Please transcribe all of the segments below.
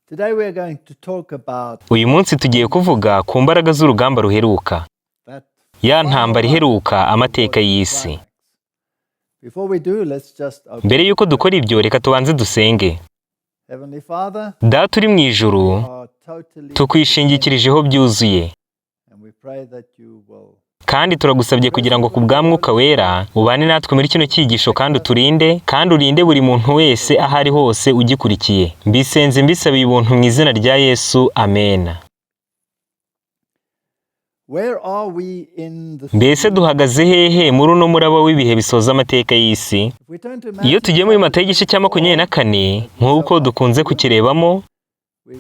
Today we are going to talk about Uyu munsi tugiye kuvuga ku mbaraga z'urugamba ruheruka, that ya ntambara iheruka amateka y'isi. Before we do, let's just open. Mbere y'uko dukora ibyo, reka tubanze dusenge. Heavenly Father, Data uri mu ijuru, we are totally tukwishingikirijeho byuzuye, and we pray that you will kandi turagusabye kugira ngo ku bwa Mwuka Wera ubane natwe muri kino cyigisho, kandi uturinde, kandi urinde buri muntu wese aho ari hose ugikurikiye. Mbisenze mbisabiye ubuntu mu izina rya Yesu, amena. Where are we in the Mbese duhagaze hehe muri uno muraba w'ibihe bisoza amateka y'isi? If we turn to Iyo tugiye muri Matayo igice cya 24, nk'uko dukunze kukirebamo,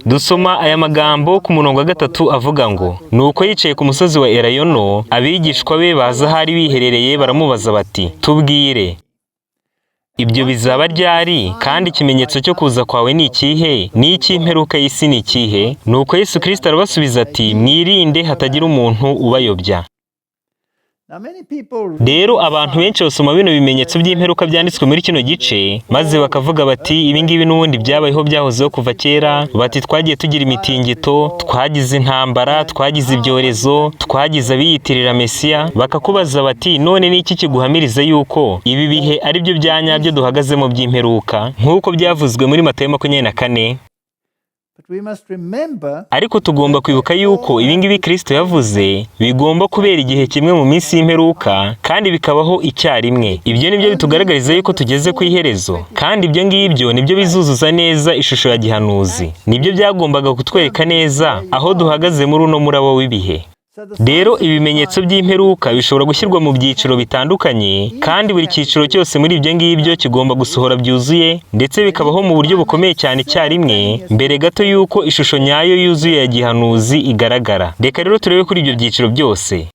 dusoma aya magambo ku murongo wa 3 avuga ngo: "Nuko yicaye ku musozi wa Elayono, abigishwa be baza aho ari biherereye, baramubaza bati: 'Tubwire, ibyo bizaba ryari, kandi ikimenyetso cyo kuza kwawe ni ikihe, n'icy'imperuka y'isi ni ikihe?' Nuko Yesu Kirisito arabasubiza ati: 'Mwirinde hatagira umuntu ubayobya.'" Now many people Rero abantu benshi basoma bino bimenyetso by'imperuka byanditswe muri kino gice, maze bakavuga bati: "Ibi ngibi n'ubundi byabayeho, byahozeho kuva kera." Bati: "Twagiye tugira imitingito, twagize intambara, twagize ibyorezo, twagize abiyitirira Mesiya." Bakakubaza bati: "None ni iki kiguhamiriza yuko ibi bihe ari byo bya nyabyo duhagazemo by'imperuka, nk'uko byavuzwe muri Matayo 24?" But we must remember Ariko tugomba kwibuka yuko ibi ngibi Kristo yavuze bigomba kubera igihe kimwe mu minsi y'imperuka, kandi bikabaho icyarimwe. Ibyo nibyo bitugaragariza yuko tugeze ku iherezo, kandi ibyo ngibyo nibyo bizuzuza neza ishusho ya gihanuzi, nibyo byagombaga kutwereka neza aho duhagaze muri uno muraba w'ibihe. Rero ibimenyetso by'imperuka bishobora gushyirwa mu byiciro bitandukanye, kandi buri cyiciro cyose muri ibyo ngibyo kigomba gusohora byuzuye, ndetse bikabaho mu buryo bukomeye cyane icyarimwe, mbere gato y'uko ishusho nyayo yuzuye ya gihanuzi igaragara. Reka rero turebe kuri ibyo byiciro byose.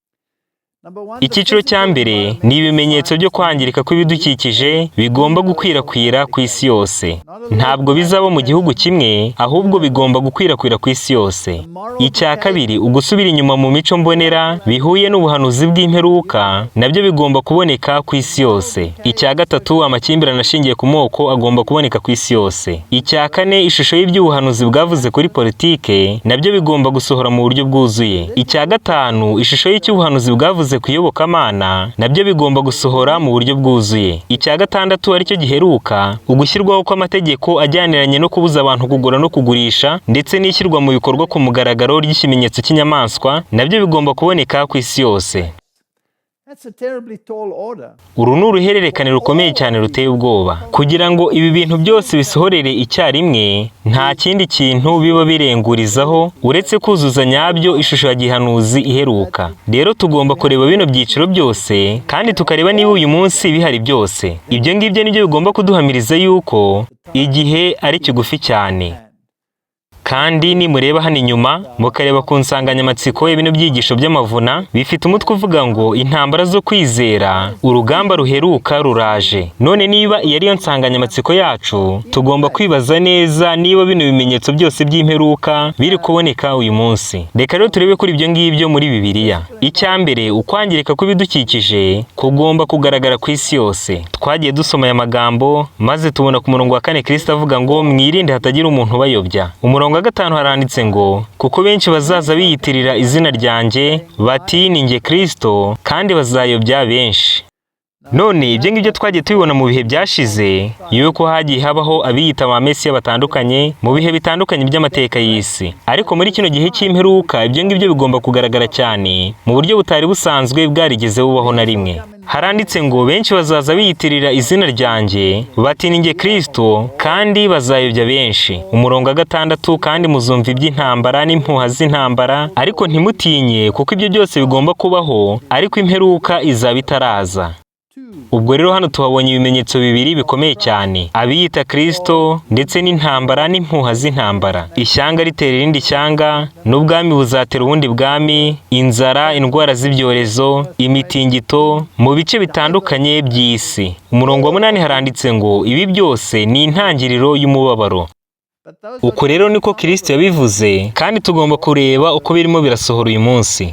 Icyiciro cya mbere ni ibimenyetso byo kwangirika kw'ibidukikije bigomba gukwirakwira ku isi yose. Ntabwo bizaba mu gihugu kimwe, ahubwo bigomba gukwirakwira ku isi yose. Icya kabiri, ugusubira inyuma mu mico mbonera bihuye n'ubuhanuzi bw'imperuka, nabyo bigomba kuboneka ku isi yose. Icya gatatu, amakimbirane ashingiye ku moko agomba kuboneka ku isi yose. Icya kane, ishusho y'iby'ubuhanuzi bwavuze kuri politike, nabyo bigomba gusohora mu buryo bwuzuye. Icya gatanu, ishusho y'icy'ubuhanuzi bwavuze ku iyobokamana, nabyo bigomba gusohora mu buryo bwuzuye. Icya gatandatu, aricyo giheruka, ugushyirwaho kw'amategeko ajyaniranye no kubuza abantu kugura no kugurisha, ndetse n'ishyirwa mu bikorwa ku mugaragaro ry'ikimenyetso cy'inyamaswa, nabyo bigomba kuboneka ku isi yose. That's a terribly tall order. Uru ni uruhererekane rukomeye cyane ruteye ubwoba. Kugira ngo ibi bintu byose bisohorere icyarimwe, nta kindi kintu biba birengurizaho uretse kuzuza nyabyo ishusho ya gihanuzi iheruka. Rero tugomba kureba bino byiciro byose, kandi tukareba niba uyu munsi bihari byose. Ibyo ngibyo nibyo bigomba kuduhamiriza yuko igihe ari kigufi cyane. Kandi nimureba hano inyuma, mukareba ku nsanganyamatsiko ya bino byigisho by'amavuna, bifite umutwe uvuga ngo "Intambara zo kwizera, urugamba ruheruka ruraje". None niba iyi ariyo nsanganyamatsiko yacu, tugomba kwibaza neza niba bino bimenyetso byose by'imperuka biri kuboneka uyu munsi. Reka rero turebe kuri ibyo ngibyo muri Bibiliya. Icya mbere, ukwangirika kw'ibidukikije kugomba kugaragara ku isi yose. Twagiye dusoma aya magambo, maze tubona ku murongo wa 4 Kristo avuga ngo: "Mwirinde hatagira umuntu ubayobya." Umurongo wa 5 haranditse ngo: "Kuko benshi bazaza biyitirira izina ryanjye bati: 'Ni njye Kristo,' kandi bazayobya benshi." None ibyo ngibyo twagiye tubibona mu bihe byashize, yuko hagiye habaho abiyita ba Mesiya batandukanye mu bihe bitandukanye by'amateka y'isi. Ariko muri kino gihe cy'imperuka, ibyo ngibyo bigomba kugaragara cyane mu buryo butari busanzwe bwarigeze bubaho na rimwe. Haranditse ngo: "Benshi bazaza biyitirira izina ryanjye bati: 'Ni njye Kristo,' kandi bazayobya benshi." Umurongo wa 6: "Kandi muzumva iby'intambara n'impuha z'intambara, ariko ntimutinye, kuko ibyo byose bigomba kubaho, ariko imperuka izaba itaraza." Ubwo rero hano tuhabonye ibimenyetso bibiri bikomeye cyane: abiyita Kristo, ndetse n'intambara n'impuha z'intambara. Ishyanga ritera irindi shyanga, n'ubwami buzatera ubundi bwami, inzara, indwara z'ibyorezo, imitingito mu bice bitandukanye by'isi. Umurongo wa 8 haranditse ngo: "Ibi byose ni intangiriro y'umubabaro." Uko rero niko Kristo yabivuze, kandi tugomba kureba uko birimo birasohora uyu munsi.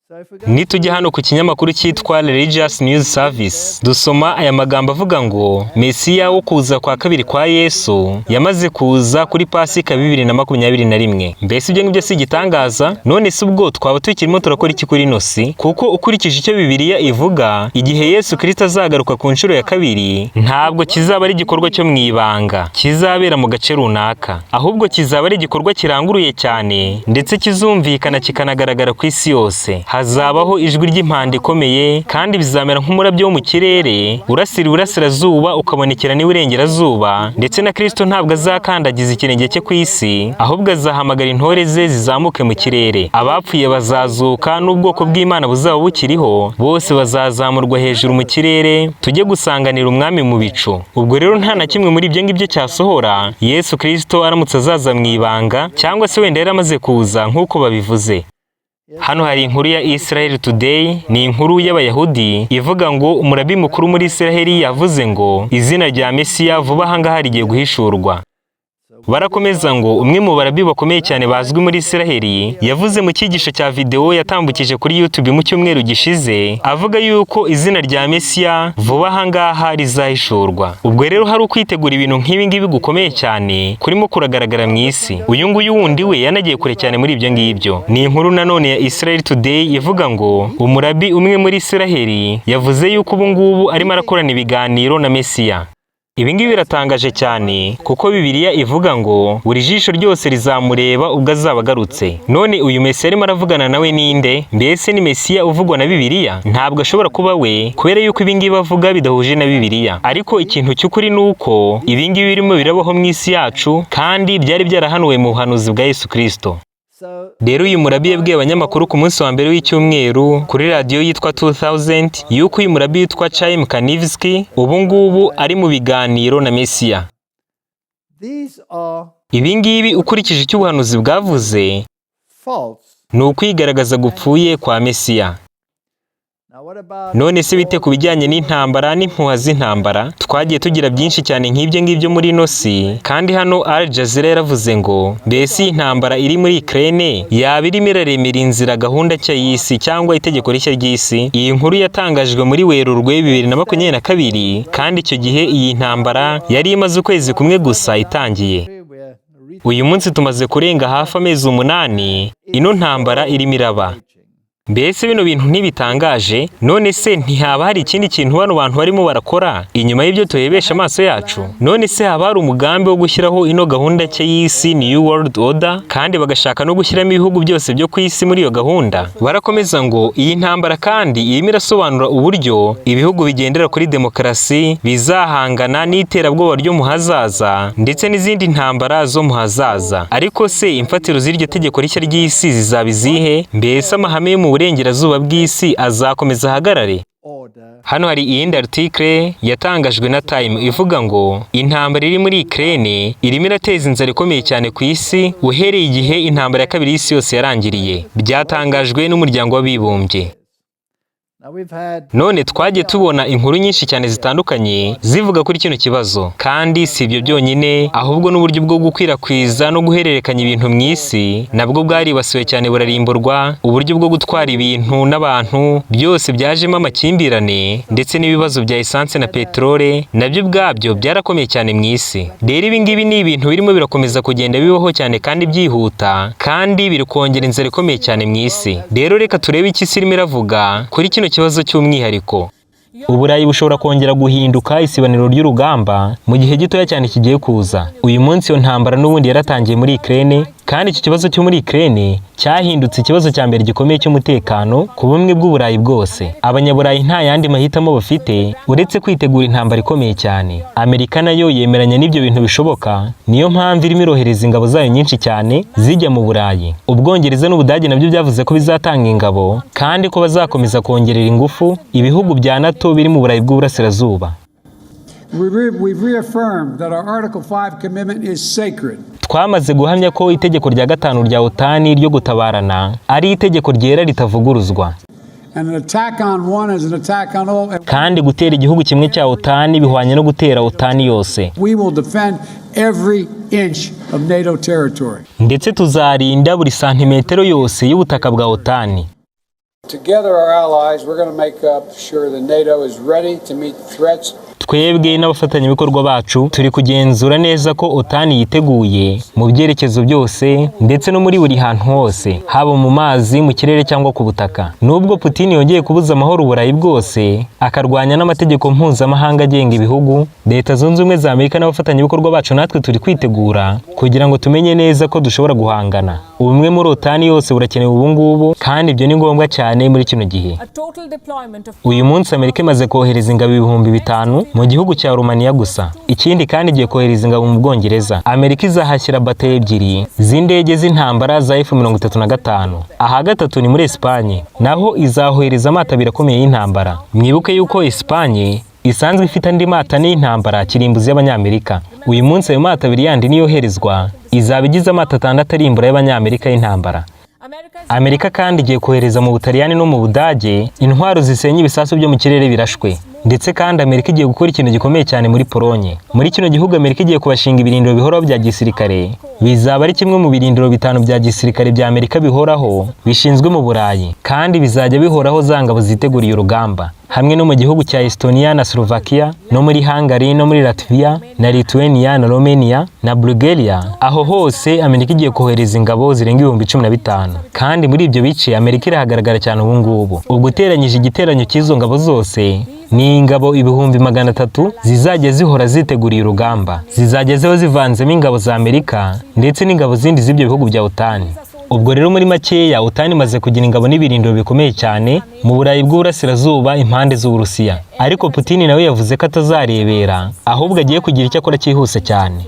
So if we go Nitujya hano ku kinyamakuru cyitwa Religious News Service, dusoma aya magambo avuga ngo Mesiya wo kuza kwa kabiri kwa Yesu yamaze kuza kuri Pasika 2021. Mbese ibyo ngibyo si igitangaza? None se ubwo twaba tukirimo turakora iki kuri ino si? Kuko ukurikije icyo Bibiliya ivuga, igihe Yesu Kristo azagaruka ku nshuro ya kabiri, ntabwo kizaba ari igikorwa cyo mu ibanga kizabera mu gace runaka, ahubwo kizaba ari igikorwa kiranguruye cyane ndetse kizumvikana kikanagaragara ku isi yose. Hazabaho ijwi ry'impanda ikomeye, kandi bizamera nk'umurabyo wo mu kirere urasira iburasirazuba ukabonekera n'iburengerazuba, ndetse na Kristo ntabwo azakandagiza ikirenge cye ku isi, ahubwo azahamagara intore ze zizamuke mu kirere. Abapfuye bazazuka, n'ubwoko bw'Imana buzaba bukiriho bose bazazamurwa hejuru mu kirere, tujye gusanganira umwami mu bicu. Ubwo rero nta na kimwe muri ibyo ngibyo cyasohora Yesu Kristo aramutse azaza mu ibanga, cyangwa se wenda yaramaze kuza nk'uko babivuze. Hano hari inkuru ya Israel Today, ni inkuru y'Abayahudi ivuga ngo umurabi mukuru muri Israel yavuze ngo izina rya Mesiya vuba aha ngaha rigiye guhishurwa. Barakomeza ngo umwe mu barabi bakomeye cyane bazwi muri Israel yavuze mu cyigisho cya videwo yatambukije kuri YouTube mu cyumweru gishize, avuga yuko izina rya Mesiya vuba aha ngaha rizahishurwa. Ubwo rero hari ukwitegura ibintu nk'ibi ngibi gukomeye cyane kurimo kuragaragara mu isi. Uyu nguyu wundi we yanagiye kure cyane muri ibyo ngibyo. Ni inkuru nanone ya Israel Today ivuga ngo umurabi umwe muri Israel yavuze yuko ubu ngubu arimo arakorana ibiganiro na Mesiya. Ibi ngibi biratangaje cyane, kuko Bibiliya ivuga ngo buri jisho ryose rizamureba ubwo azaba agarutse. None uyu Mesiya arimo aravugana nawe ninde? Mbese ni Mesiya uvugwa na Bibiliya? Ntabwo ashobora kuba we, kubera yuko ibi ngibi avuga bidahuje na Bibiliya. Ariko ikintu cy'ukuri ni uko ibi ngibi birimo birabaho mu isi yacu, kandi byari byarahanuwe mu buhanuzi bwa Yesu Kristo. So Rero uyu murabi yabwiye abanyamakuru ku munsi wa mbere w'icyumweru kuri radiyo yitwa 2000 yuko uyu murabi witwa Chaim Kanivski ubu ngubu ari mu biganiro na Mesiya. These are Ibi ngibi, ukurikije icyo ubuhanuzi bwavuze, false. ni ukwigaragaza gupfuye kwa Mesiya. Now what about None se bite ku bijyanye n'intambara n'impuha z'intambara? Twagiye tugira byinshi cyane nk'ibyo ngibyo muri ino si, kandi hano Al Jazeera yaravuze ngo mbese iyi ntambara iri muri Ukraine yaba irimo iraremera inzira gahunda nshya y'isi cyangwa itegeko rishya ry'isi? Iyi nkuru yatangajwe muri Werurwe 2022, kandi icyo gihe iyi ntambara yari imaze ukwezi kumwe gusa itangiye. We're Uyu munsi tumaze kurenga hafi amezi 8 ino ntambara irimo iraba. Mbese bino bintu ntibitangaje? None se ntihaba hari ikindi kintu bano bantu barimo barakora inyuma y'ibyo turebesha amaso yacu? None se haba hari umugambi wo gushyiraho ino gahunda nshya y'isi, New World Order, kandi bagashaka no gushyiramo ibihugu byose byo ku isi muri iyo gahunda? Barakomeza ngo iyi ntambara kandi irimo irasobanura uburyo ibihugu bigendera kuri demokarasi bizahangana n'iterabwoba ryo mu hazaza ndetse n'izindi ntambara zo mu hazaza. Ariko se imfatiro z'iryo tegeko rishya ry'isi zizaba izihe? Mbese amahame yo mu burengerazuba bw'isi azakomeza ahagarare? Order. Hano hari iyindi article yatangajwe na Time ivuga ngo intambara iri muri Ukraine irimo irateza inzara ikomeye cyane ku isi uhereye igihe intambara ya kabiri y'isi yose yarangiriye. Byatangajwe n'Umuryango w'Abibumbye. Now we've had None twagiye tubona inkuru nyinshi cyane zitandukanye zivuga kuri kino kibazo, kandi si ibyo byonyine, ahubwo n'uburyo bwo gukwirakwiza no guhererekanya ibintu mu isi nabwo bwaribasiwe cyane, burarimburwa. Uburyo bwo gutwara ibintu n'abantu byose byajemo amakimbirane, ndetse n'ibibazo bya esanse na peterole nabyo ubwabyo byarakomeye cyane mu isi. Rero ibi ngibi ni ibintu birimo birakomeza kugenda bibaho cyane kandi byihuta, kandi biri kongera inzara ikomeye cyane mu isi. Rero reka turebe icyo isi irimo iravuga kuri kino kibazo cy'umwihariko. Uburayi bushobora kongera guhinduka isibaniro ry'urugamba mu gihe gitoya cyane kigiye kuza. Uyu munsi iyo ntambara n'ubundi yaratangiye muri Ukraine, kandi iki kibazo cyo muri Ukraine cyahindutse ikibazo cya mbere gikomeye cy'umutekano ku bumwe bw'Uburayi bwose. Abanyaburayi nta yandi mahitamo bafite uretse kwitegura intambara ikomeye cyane. Amerika nayo yemeranya n'ibyo bintu bishoboka, niyo mpamvu irimo irohereza ingabo zayo nyinshi cyane zijya mu Burayi. Ubwongereza n'Ubudage nabyo byavuze ko bizatanga ingabo, kandi ko bazakomeza kongerera ingufu ibihugu bya NATO biri mu Burayi bw'Uburasirazuba. We've reaffirmed that our Article 5 commitment is sacred. Twamaze guhamya ko itegeko rya gatanu rya OTAN ryo gutabarana ari itegeko ryera ritavuguruzwa. And an attack on one is an attack on all. And Kandi gutera igihugu kimwe cya OTAN bihwanye no gutera OTAN yose. we will defend every inch of NATO territory. Ndetse tuzarinda buri santimetero yose y'ubutaka bwa OTAN. Together, our allies, we're going to make up sure that NATO is ready to meet threats. Twebwe n'abafatanyabikorwa bacu turi kugenzura neza ko OTAN yiteguye mu byerekezo byose ndetse no muri buri hantu hose, haba mu mazi, mu kirere cyangwa ku butaka. Nubwo Putin yongeye kubuza amahoro Uburayi bwose, akarwanya n'amategeko mpuzamahanga agenga ibihugu, Leta Zunze Ubumwe za Amerika n'abafatanyabikorwa bacu natwe turi kwitegura kugira ngo tumenye neza ko dushobora guhangana. Ubumwe muri OTAN yose burakenewe ubu ngubu, kandi ibyo ni ngombwa cyane muri kino gihe. A total deployment of Uyu munsi Amerika imaze kohereza ingabo 5000 mu gihugu cya Rumaniya gusa. Ikindi kandi, igiye kohereza ingabo mu Bwongereza. Amerika izahashyira batayo ebyiri z'indege z'intambara za F-35. Aha gatatu ni muri Esipanye, naho izahohereza amato abiri akomeye y'intambara. Mwibuke yuko Esipanye isanzwe ifite andi mato ane y'intambara kirimbuzi y'Abanyamerika. Uyu munsi ayo mato abiri yandi niyoherezwa, izaba igize amato atandatu arimbura y'Abanyamerika y'intambara. America's Amerika kandi igiye kohereza mu Butaliyani no mu Budage intwaro zisenya ibisasu byo mu kirere birashwe. Ndetse kandi Amerika igiye gukora ikintu gikomeye cyane muri Polonye. Muri kino gihugu Amerika igiye kubashinga ibirindiro bihoraho bya gisirikare, bizaba ari kimwe mu birindiro bitanu bya gisirikare bya Amerika bihoraho bishinzwe mu Burayi, kandi bizajya bihoraho za ngabo ziteguriye urugamba, hamwe no mu gihugu cya Estonia na Slovakia, no muri Hungary, no muri Latvia na Lithuania na Romania na Bulgaria. Aho hose Amerika igiye kohereza ingabo zirenga 15,000, kandi muri ibyo bice Amerika irahagaragara cyane ubu ngubu. Ubwo uteranyije igiteranyo cy'izo ngabo zose, ni ingabo 300,000 zizajya zihora ziteguriye urugamba. Zizajya ziba zivanzemo ingabo za Amerika ndetse n'ingabo zindi z'ibyo bihugu bya OTAN. Ubwo rero muri makeya, OTAN imaze kugira ingabo n'ibirindiro bikomeye cyane mu Burayi bw'Uburasirazuba, impande z'Uburusiya. Ariko Putin nawe yavuze ko atazarebera, ahubwo agiye kugira icyo akora cyihuse cyane.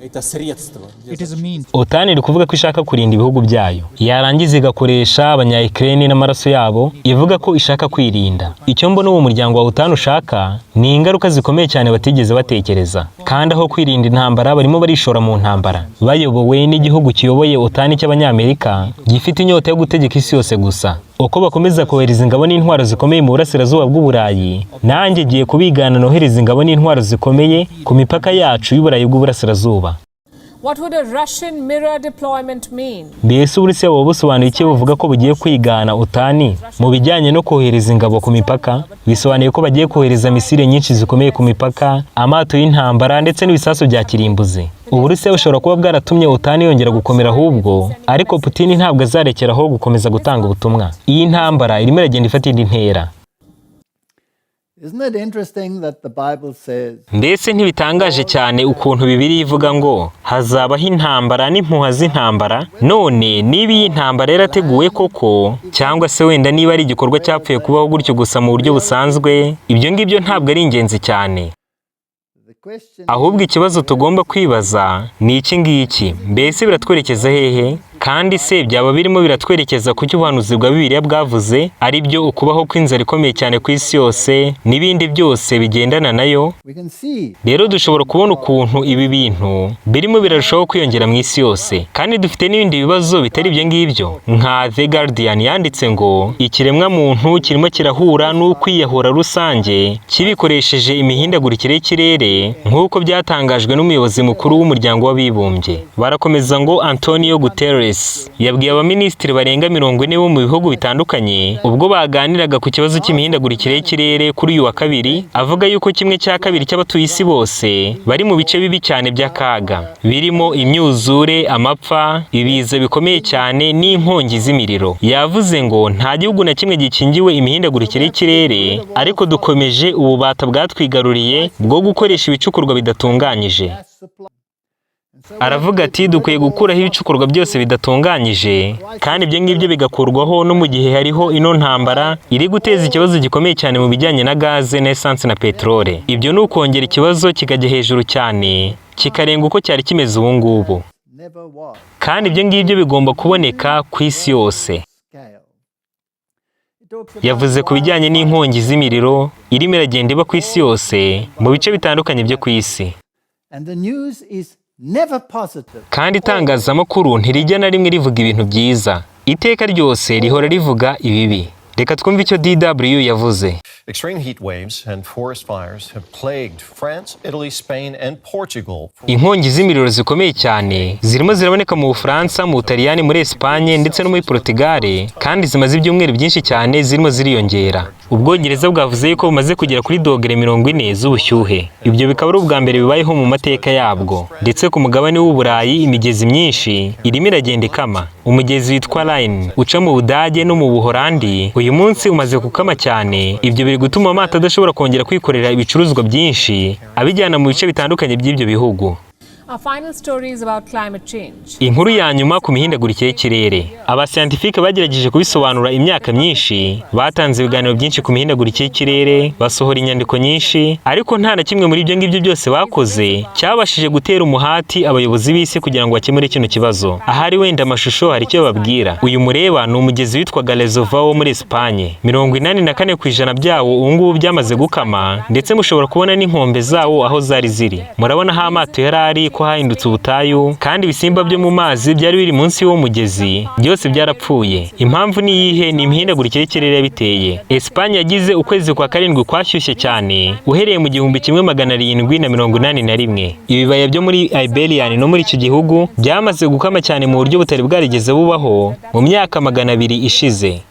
Это средство для It is a means OTAN iri kuvuga ko ishaka kurinda ibihugu byayo, yarangiza igakoresha abanya-Ukraine n'amaraso yabo ivuga ko ishaka kwirinda. Icyo mbona uwo muryango wa OTAN ushaka ni ingaruka zikomeye cyane batigeze batekereza. Kandi aho kwirinda intambara, barimo barishora mu ntambara bayobowe n'igihugu kiyoboye OTAN cy'Abanyamerika, gifite inyota yo gutegeka isi yose gusa. Uko bakomeza kohereza ingabo n'intwaro zikomeye mu burasirazuba bw'Uburayi, nanjye ngiye kubigana nohereza ingabo n'intwaro zikomeye ku mipaka yacu y'Uburayi bw'Uburasirazuba. What would a Russian mirror deployment mean? Mbese Uburusiya buba busobanuye iki buvuga ko bugiye kwigana OTAN mu bijyanye no kohereza ingabo ku mipaka? Bisobanuye ko bagiye kohereza misile nyinshi zikomeye ku mipaka, amato y'intambara ndetse n'ibisasu bya kirimbuzi. Uburusiya bushobora kuba bwaratumye OTAN yongera gukomera ahubwo, ariko Putin ntabwo azarekeraho gukomeza gutanga ubutumwa. Iyi ntambara irimo iragenda ifata indi ntera. Isn't it interesting that the Bible says Mbese ntibitangaje cyane ukuntu Bibiliya ivuga ngo hazabaho intambara n'impuha z'intambara? None niba iyi ntambara yarateguwe koko, cyangwa se wenda niba ari igikorwa cyapfuye kubaho gutyo gusa mu buryo busanzwe, ibyo ngibyo ntabwo ari ingenzi cyane. The question Ahubwo ikibazo tugomba kwibaza ni iki ngiki: mbese biratwerekeza hehe? Kandi se byaba birimo biratwerekeza ku cyo ubuhanuzi bwa Bibiliya bwavuze, ari byo ukubaho kw'inzara ikomeye cyane ku isi yose n'ibindi byose bigendana nayo? We can see Rero dushobora kubona ukuntu ibi bintu birimo birarushaho kwiyongera mu isi yose, kandi dufite n'ibindi bibazo bitari ibyo ngibyo. Nka The Guardian yanditse ngo ikiremwa muntu kirimo kirahura n'ukwiyahura rusange kibikoresheje imihindagurikire y'ikirere, nk'uko byatangajwe n'umuyobozi mukuru w'Umuryango w'Abibumbye. Barakomeza ngo Antonio Guterres yabwiye abaminisitiri barenga 40 bo mu bihugu bitandukanye ubwo baganiraga ku kibazo cy'imihindagurikire y'ikirere kuri uyu wa kabiri, avuga yuko kimwe cya kabiri cy'abatuye isi bose bari mu bice bibi cyane by'akaga, birimo imyuzure, amapfa, ibiza bikomeye cyane n'inkongi z'imiriro. Yavuze ngo nta gihugu na kimwe gikingiwe imihindagurikire y'ikirere, ariko dukomeje ububata bwatwigaruriye bwo gukoresha ibicukurwa bidatunganyije. Gas supply. Aravuga ati dukwiye gukuraho ibicukurwa byose bidatunganyije, kandi ibyo ngibyo bigakurwaho no mu gihe hariho ino ntambara iri guteza ikibazo gikomeye cyane mu bijyanye na gaze na esanse na peteroli. Ibyo ni ukongera ikibazo kikajya hejuru cyane, kikarenga uko cyari kimeze ubu ngubu. Never was Kandi ibyo ngibyo bigomba kuboneka ku isi yose. Scale. It talks about Yavuze ku bijyanye n'inkongi z'imiriro irimo iragenda iba ku isi yose mu bice bitandukanye byo ku isi. And the news is never positive. Kandi itangazamakuru ntirijya na rimwe rivuga ibintu byiza. Iteka ryose rihora rivuga ibibi. Reka twumve icyo DW yavuze. Extreme heat waves and forest fires have plagued France, Italy, Spain, and Portugal. Inkongi z'imiriro zikomeye cyane zirimo ziraboneka mu Bufaransa, mu Butaliyani, muri Esipanye ndetse no muri Portugal, kandi zimaze ibyumweru byinshi cyane zirimo ziriyongera. Ubwongereza bwavuze yuko bumaze kugera kuri dogere 40 z'ubushyuhe. Ibyo bikaba ari ubwa mbere bibayeho mu mateka yabwo. Ndetse ku mugabane w'Uburayi imigezi myinshi irimo iragenda ikama. Umugezi witwa Rhine uca mu Budage no mu Buholandi uyu munsi umaze gukama cyane. Ibyo biri gutuma amato adashobora kongera kwikorera ibicuruzwa byinshi abijyana mu bice bitandukanye by'ibyo bihugu. Our final story is about climate change. Inkuru ya nyuma ku mihindagurikire y'ikirere. Abasiyantifike bagerageje kubisobanura imyaka myinshi, batanze ibiganiro byinshi ku mihindagurikire y'ikirere, basohora inyandiko nyinshi, ariko nta na kimwe muri ibyo ngibyo byose bakoze cyabashije gutera umuhati abayobozi b'isi kugira ngo bakemure kino kibazo. Ahari wenda amashusho hari icyo bababwira. Uyu mureba ni umugezi witwaga Rezova wo muri Esipanye. 84% byawo ubu ngubu byamaze gukama, ndetse mushobora kubona n'inkombe zawo aho zari ziri. Murabona aho amato yari ari ko hahindutse ubutayu, kandi ibisimba byo mu mazi byari biri munsi y'uwo mugezi byose byarapfuye. Impamvu ni iyihe? Ni imihindagurikire y'ikirere yabiteye. Esipanye yagize ukwezi kwa karindwi kwashyushye cyane uhereye mu 1781. Ibibaya byo muri Iberian no muri icyo gihugu byamaze gukama cyane mu buryo butari bwarigeze bubaho mu myaka 200 ishize.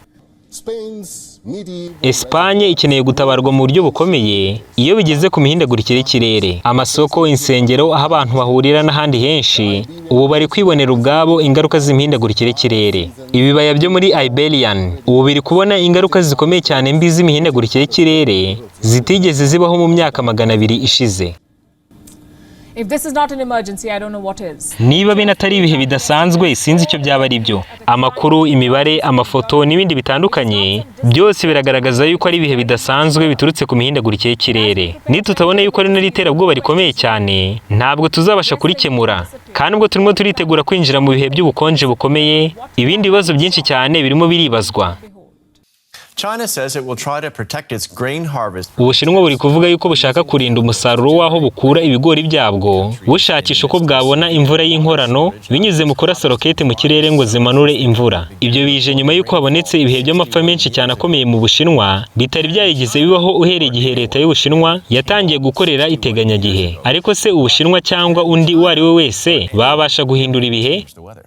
Spain's medieval Esipanye ikeneye gutabarwa mu buryo bukomeye iyo bigeze ku mihindagurikire y'ikirere. Amasoko, insengero, aho abantu bahurira n'ahandi henshi, ubu bari kwibonera ubwabo ingaruka z'imihindagurikire y'ikirere. Ibibaya byo muri Iberian ubu biri kubona ingaruka zikomeye cyane mbi z'imihindagurikire y'ikirere zitigeze zibaho mu myaka 200 ishize. If this is not an emergency, I don't know what is. Niba bino atari ibihe bidasanzwe, sinzi icyo byaba ari byo. Amakuru, imibare, amafoto n'ibindi bitandukanye byose biragaragaza yuko ari ibihe bidasanzwe biturutse ku mihindagurikire y'ikirere. Nitutabona yuko ari n'iterabwoba rikomeye cyane, ntabwo tuzabasha kurikemura. Kandi ubwo turimo turitegura kwinjira mu bihe by'ubukonje bukomeye, ibindi bibazo byinshi cyane birimo biribazwa. China says it will try to protect its grain harvest. Ubushinwa buri kuvuga yuko bushaka kurinda umusaruro w'aho bukura ibigori byabwo, bushakisha uko bwabona imvura y'inkorano binyuze mu kurasa rokete mu kirere ngo zimanure imvura. Ibyo bije nyuma y'uko habonetse ibihe by'amapfa menshi cyane akomeye mu Bushinwa bitari byarigeze bibaho uhereye igihe leta y'Ubushinwa yatangiye gukorera iteganyagihe. Ariko se Ubushinwa cyangwa undi uwo ari we wese babasha guhindura ibihe? The weather.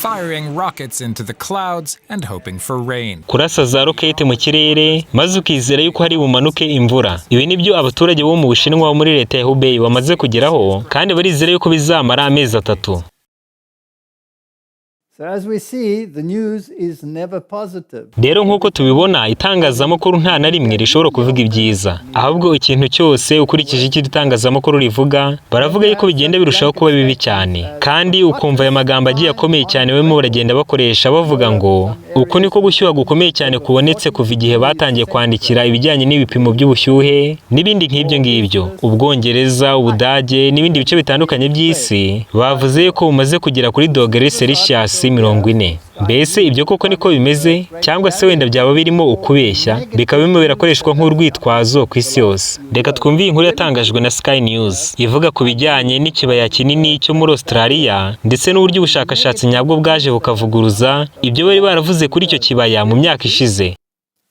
Firing rockets into the clouds and hoping for rain. Kurasa za rokete mu kirere maze ukizera yuko hari bumanuke imvura, ibi ni byo abaturage bo mu Bushinwa bo muri leta ya Hubei bamaze kugeraho, kandi barizera yuko bizamara amezi 3. So as we see, the news is never positive. Rero nk'uko tubibona, itangazamakuru nta na rimwe rishobora kuvuga ibyiza, ahubwo ikintu cyose ukurikije icyo itangazamakuru rivuga, baravuga yuko bigenda birushaho kuba bibi cyane. Kandi ukumva aya magambo agiye akomeye cyane barimo baragenda bakoresha, bavuga ngo uku niko gushyuha gukomeye cyane kubonetse kuva igihe batangiye kwandikira ibijyanye n'ibipimo by'ubushyuhe n'ibindi nk'ibyo ngibyo. Ubwongereza, Ubudage n'ibindi bice bitandukanye by'isi bavuze yuko bumaze kugera kuri dogere Celsius 40. Mbese ibyo koko niko bimeze, cyangwa se wenda byaba birimo ukubeshya, bikaba birimo birakoreshwa nk'urwitwazo ku isi yose? Reka twumve iyi nkuru yatangajwe na Sky News ivuga ku bijyanye n'ikibaya kinini cyo muri Australia, ndetse n'uburyo ubushakashatsi nyabwo bwaje bukavuguruza ibyo bari baravuze kuri icyo kibaya mu myaka ishize.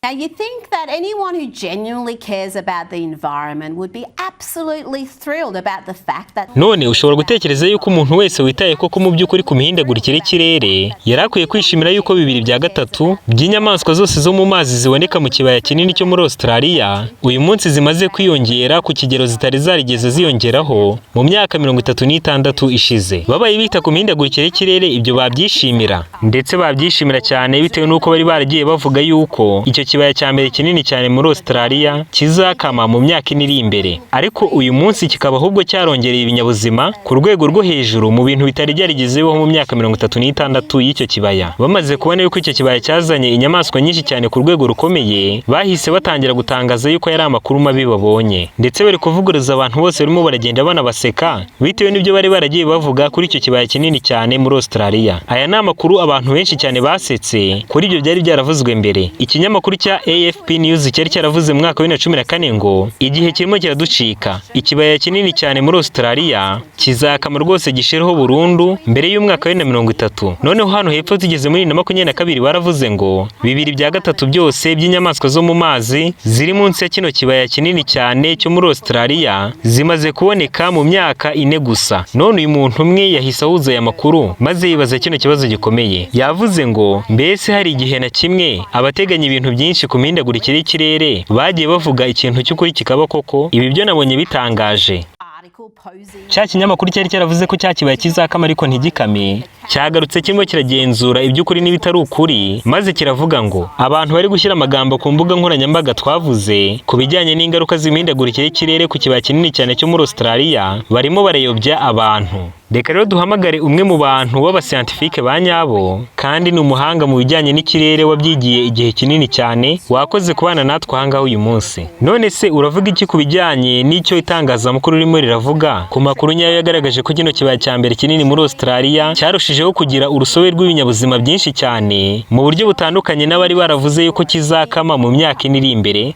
Now, you think that anyone who genuinely cares about the environment would be absolutely thrilled about the fact that None ushobora gutekereza yuko umuntu wese witaye koko mu by'ukuri ku mihindagurikire y'ikirere yari akwiye kwishimira yuko 2/3 by'inyamaswa zose zo mu mazi ziboneka mu kibaya kinini cyo muri Australia uyu munsi zimaze kwiyongera ku kigero zitari zarigeze ziyongeraho mu myaka 36 ishize. Babaye bita ku mihindagurikire y'ikirere, ibyo babyishimira, ndetse babyishimira cyane, bitewe n'uko bari baragiye bavuga yuko icyo kibaya cya mbere kinini cyane muri Australia kizakama mu myaka 4 iri imbere, ariko uyu munsi kikaba ahubwo cyarongereye ibinyabuzima ku rwego rwo hejuru mu bintu bitari byarigeze bibaho mu myaka 36 y'icyo kibaya. Bamaze kubona yuko icyo kibaya cyazanye inyamaswa nyinshi cyane ku rwego rukomeye, bahise batangira gutangaza yuko yari amakuru mabi babonye, ndetse bari kuvuguruza abantu bose barimo baragenda banabaseka bitewe n'ibyo bari baragiye bavuga kuri icyo kibaya kinini cyane muri Australia. Aya ni amakuru abantu benshi cyane basetse kuri ibyo byari byaravuzwe mbere. Ikinyamakuru Ikinyamakuru cya AFP News cyari cyaravuze mu mwaka wa 2014 ngo igihe kirimo kiraducika, ikibaya kinini cyane muri Australia kizakama rwose gishireho burundu mbere y'umwaka wa 2030. Noneho hano hepfo tugeze muri 2022, baravuze ngo 2/3 byose by'inyamaswa zo mu mazi ziri munsi ya kino kibaya kinini cyane cyo muri Australia zimaze kuboneka mu myaka 4 gusa. None uyu muntu umwe yahise ahuza aya makuru maze yibaza kino kibazo gikomeye. Yavuze ngo mbese hari igihe na kimwe abateganya ibintu byinshi ku mihindagurikire y'ikirere bagiye bavuga ikintu cy'ukuri kikaba koko? Ibi byo nabonye bitangaje. Article posing Cya kinyamakuru cyari cyaravuze ko cya kibaya kizakama ariko ntigikame, cyagarutse kirimo kiragenzura iby'ukuri n'ibitari ukuri, maze kiravuga ngo abantu bari gushyira amagambo ku mbuga nkoranyambaga twavuze ku bijyanye n'ingaruka z'imihindagurikire y'ikirere ku kibaya kinini cyane cyo muri Australia barimo barayobya abantu. Reka rero duhamagare umwe mu bantu b'abasiyantifike ba nyabo, kandi ni umuhanga mu bijyanye n'ikirere wabyigiye igihe kinini cyane, wakoze kubana natwe ahangaha uyu munsi. None se uravuga iki ku bijyanye n'icyo itangazamakuru ririmo riravuga ku makuru nyayo yagaragaje ko kino kibaya cya mbere kinini muri Australia cyarushijeho kugira urusobe rw'ibinyabuzima byinshi cyane mu buryo butandukanye n'abari baravuze yuko kizakama mu myaka 4 iri imbere?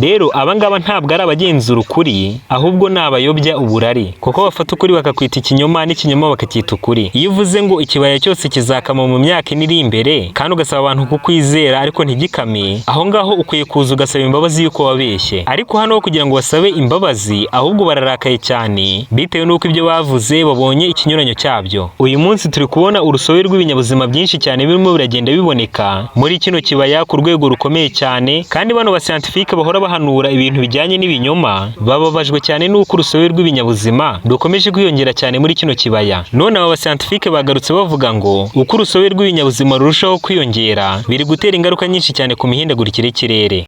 Rero abangaba ntabwo ari abagenzura ukuri, ahubwo ni abayobya uburari, kuko bafata ukuri bakakwita ikinyoma n'ikinyoma bakacyita ukuri. Iyo uvuze ngo ikibaya cyose kizakama mu myaka 4 iri imbere kandi ugasaba abantu kukwizera ariko ntigikame, aho ngaho ukwiye kuza ugasaba imbabazi y'uko wabeshye. Ariko hano kugira ngo basabe imbabazi, ahubwo bararakaye cyane bitewe n'uko ibyo bavuze babonye ikinyuranyo cyabyo. Uyu munsi turi kubona urusobe rw'ibinyabuzima byinshi cyane birimo biragenda biboneka muri kino kibaya ku rwego rukomeye cyane, kandi bano basiyantifike bahora bahanura ibintu bijyanye n'ibinyoma bababajwe cyane n'uko urusobe rw'ibinyabuzima rukomeje kwiyongera cyane muri kino kibaya. None aba basiyantifike bagarutse bavuga ngo uko urusobe rw'ibinyabuzima rurushaho kwiyongera biri gutera ingaruka nyinshi cyane ku mihindagurikire y'ikirere.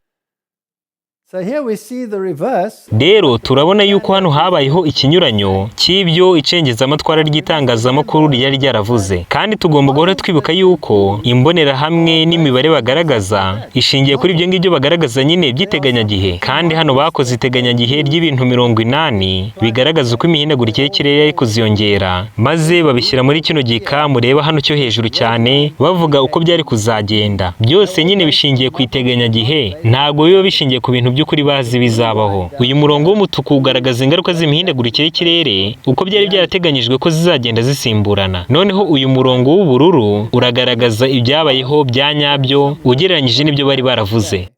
So here we see the reverse. Rero turabona yuko hano habayeho ikinyuranyo cy'ibyo icengezamatwara ry'itangazamakuru ryari ryaravuze, kandi tugomba guhora twibuka yuko imbonerahamwe n'imibare bagaragaza ishingiye kuri ibyo ngibyo bagaragaza nyine by'iteganyagihe. Kandi hano bakoze iteganyagihe ry'ibintu 80 bigaragaza uko imihindagurikire y'ikirere yari kuziyongera, maze babishyira muri kino gika mureba hano cyo hejuru cyane, bavuga uko byari kuzagenda. Byose nyine bishingiye ku iteganyagihe, ntabwo biba bishingiye ku bintu by'ukuri bazi bizabaho. Uyu murongo w'umutuku ugaragaza ingaruka z'imihindagurikire y'ikirere uko byari byarateganyijwe ko zizagenda zisimburana. Noneho uyu murongo w'ubururu uragaragaza ibyabayeho bya nyabyo ugereranyije n'ibyo bari baravuze.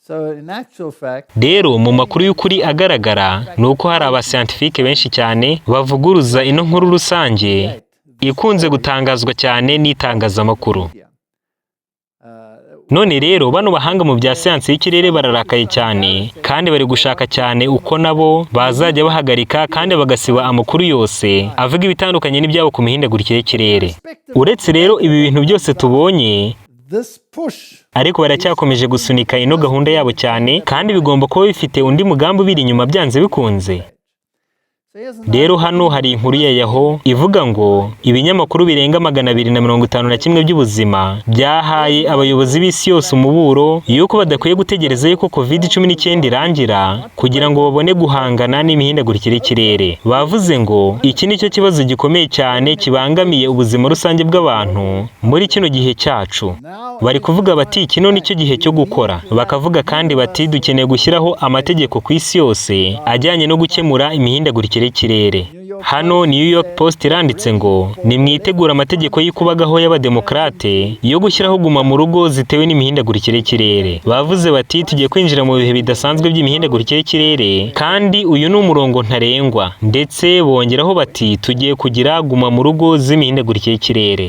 So in actual fact, Rero mu makuru y'ukuri agaragara ni uko hari abasiyantifike benshi cyane bavuguruza ino nkuru rusange ikunze gutangazwa cyane n'itangazamakuru. None rero bano bahanga mu bya siyansi y'ikirere bararakaye cyane, kandi bari gushaka cyane uko nabo bazajya bahagarika kandi bagasiba amakuru yose avuga ibitandukanye n'ibyabo ku mihindagurikire y'ikirere. Uretse rero ibi bintu byose tubonye, this push ariko baracyakomeje gusunika ino gahunda yabo cyane, kandi bigomba kuba bifite undi mugambi ubiri inyuma byanze bikunze. So here's Rero hano hari inkuru ya Yahoo ivuga ngo ibinyamakuru birenga 251 by'ubuzima byahaye abayobozi b'isi yose umuburo yuko badakwiye gutegereza yuko COVID-19 irangira kugira ngo babone guhangana n'imihindagurikire y'ikirere. Bavuze ngo iki ni cyo kibazo gikomeye cyane kibangamiye ubuzima rusange bw'abantu muri kino gihe cyacu. Bari kuvuga bati kino ni cyo gihe cyo gukora. Bakavuga kandi bati dukeneye gushyiraho amategeko ku isi yose ajyanye no gukemura imihindagurikire y'ikirere. Hano New York Post iranditse ngo nimwitegure amategeko y'ikubagaho y'abademokarate yo gushyiraho guma mu rugo zitewe n'imihindagurikire y'ikirere. Bavuze bati tugiye kwinjira mu bihe bidasanzwe by'imihindagurikire y'ikirere, kandi uyu ni umurongo ntarengwa. Ndetse bongeraho bati tugiye kugira guma mu rugo z'imihindagurikire y'ikirere.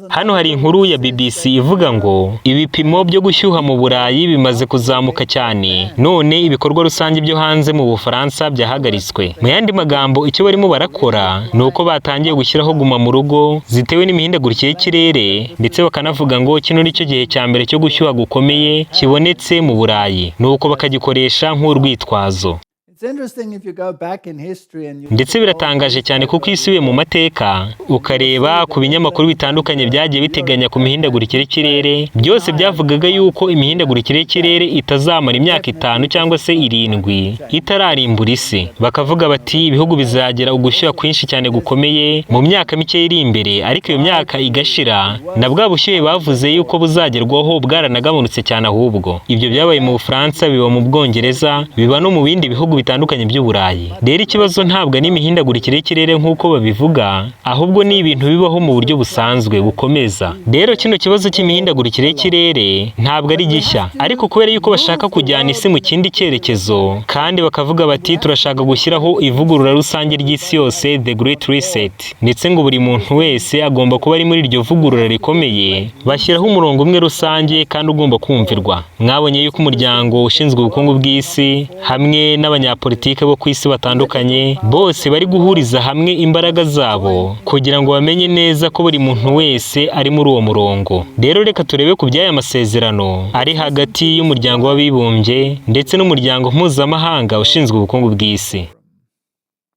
Hano hari inkuru ya BBC ivuga ngo ibipimo byo gushyuha mu Burayi bimaze kuzamuka cyane, none ibikorwa rusange byo hanze mu Bufaransa byahagaritswe. Mu yandi magambo, icyo barimo barakora ni uko batangiye gushyiraho guma mu rugo zitewe n'imihindagurikire y'ikirere, ndetse bakanavuga ngo kino ni cyo gihe cya mbere cyo gushyuha gukomeye kibonetse mu Burayi, nuko bakagikoresha nk'urwitwazo. It's interesting if you go back in history and you Ndetse biratangaje cyane kuko iyo usubiye mu mateka ukareba ku binyamakuru bitandukanye byagiye biteganya ku mihindagurikire y'ikirere, byose byavugaga yuko imihindagurikire y'ikirere itazamara imyaka 5 cyangwa se 7 itararimbura isi. Bakavuga bati ibihugu bizagira ugushyuha kwinshi cyane gukomeye mu myaka mike iri imbere, ariko iyo myaka igashira na bwa bushyuhe bavuze yuko buzagerwaho bwaranagabanutse cyane. Ahubwo ibyo byabaye mu Bufaransa, biba mu Bwongereza, biba no mu bindi bihugu bitandukanye by'Uburayi. Rero ikibazo ntabwo ari imihindagurikire y'ikirere nk'uko babivuga, ahubwo ni ibintu bibaho mu buryo busanzwe bukomeza. Rero kino kibazo cy'imihindagurikire y'ikirere ntabwo ari gishya, ariko kubera yuko bashaka kujyana isi mu kindi cyerekezo, kandi bakavuga bati turashaka gushyiraho ivugurura rusange ry'isi yose, the Great Reset, ndetse ngo buri muntu wese agomba kuba ari muri iryo vugurura rikomeye, bashyiraho umurongo umwe rusange kandi ugomba kumvirwa. Mwabonye yuko umuryango ushinzwe ubukungu bw'isi hamwe n'abanyapolitike bo ku isi batandukanye bose bari guhuriza hamwe imbaraga zabo kugira ngo bamenye neza ko buri muntu wese ari muri uwo murongo. Rero reka turebe ku by'aya masezerano ari hagati y'umuryango w'abibumbye ndetse n'umuryango mpuzamahanga ushinzwe ubukungu bw'isi.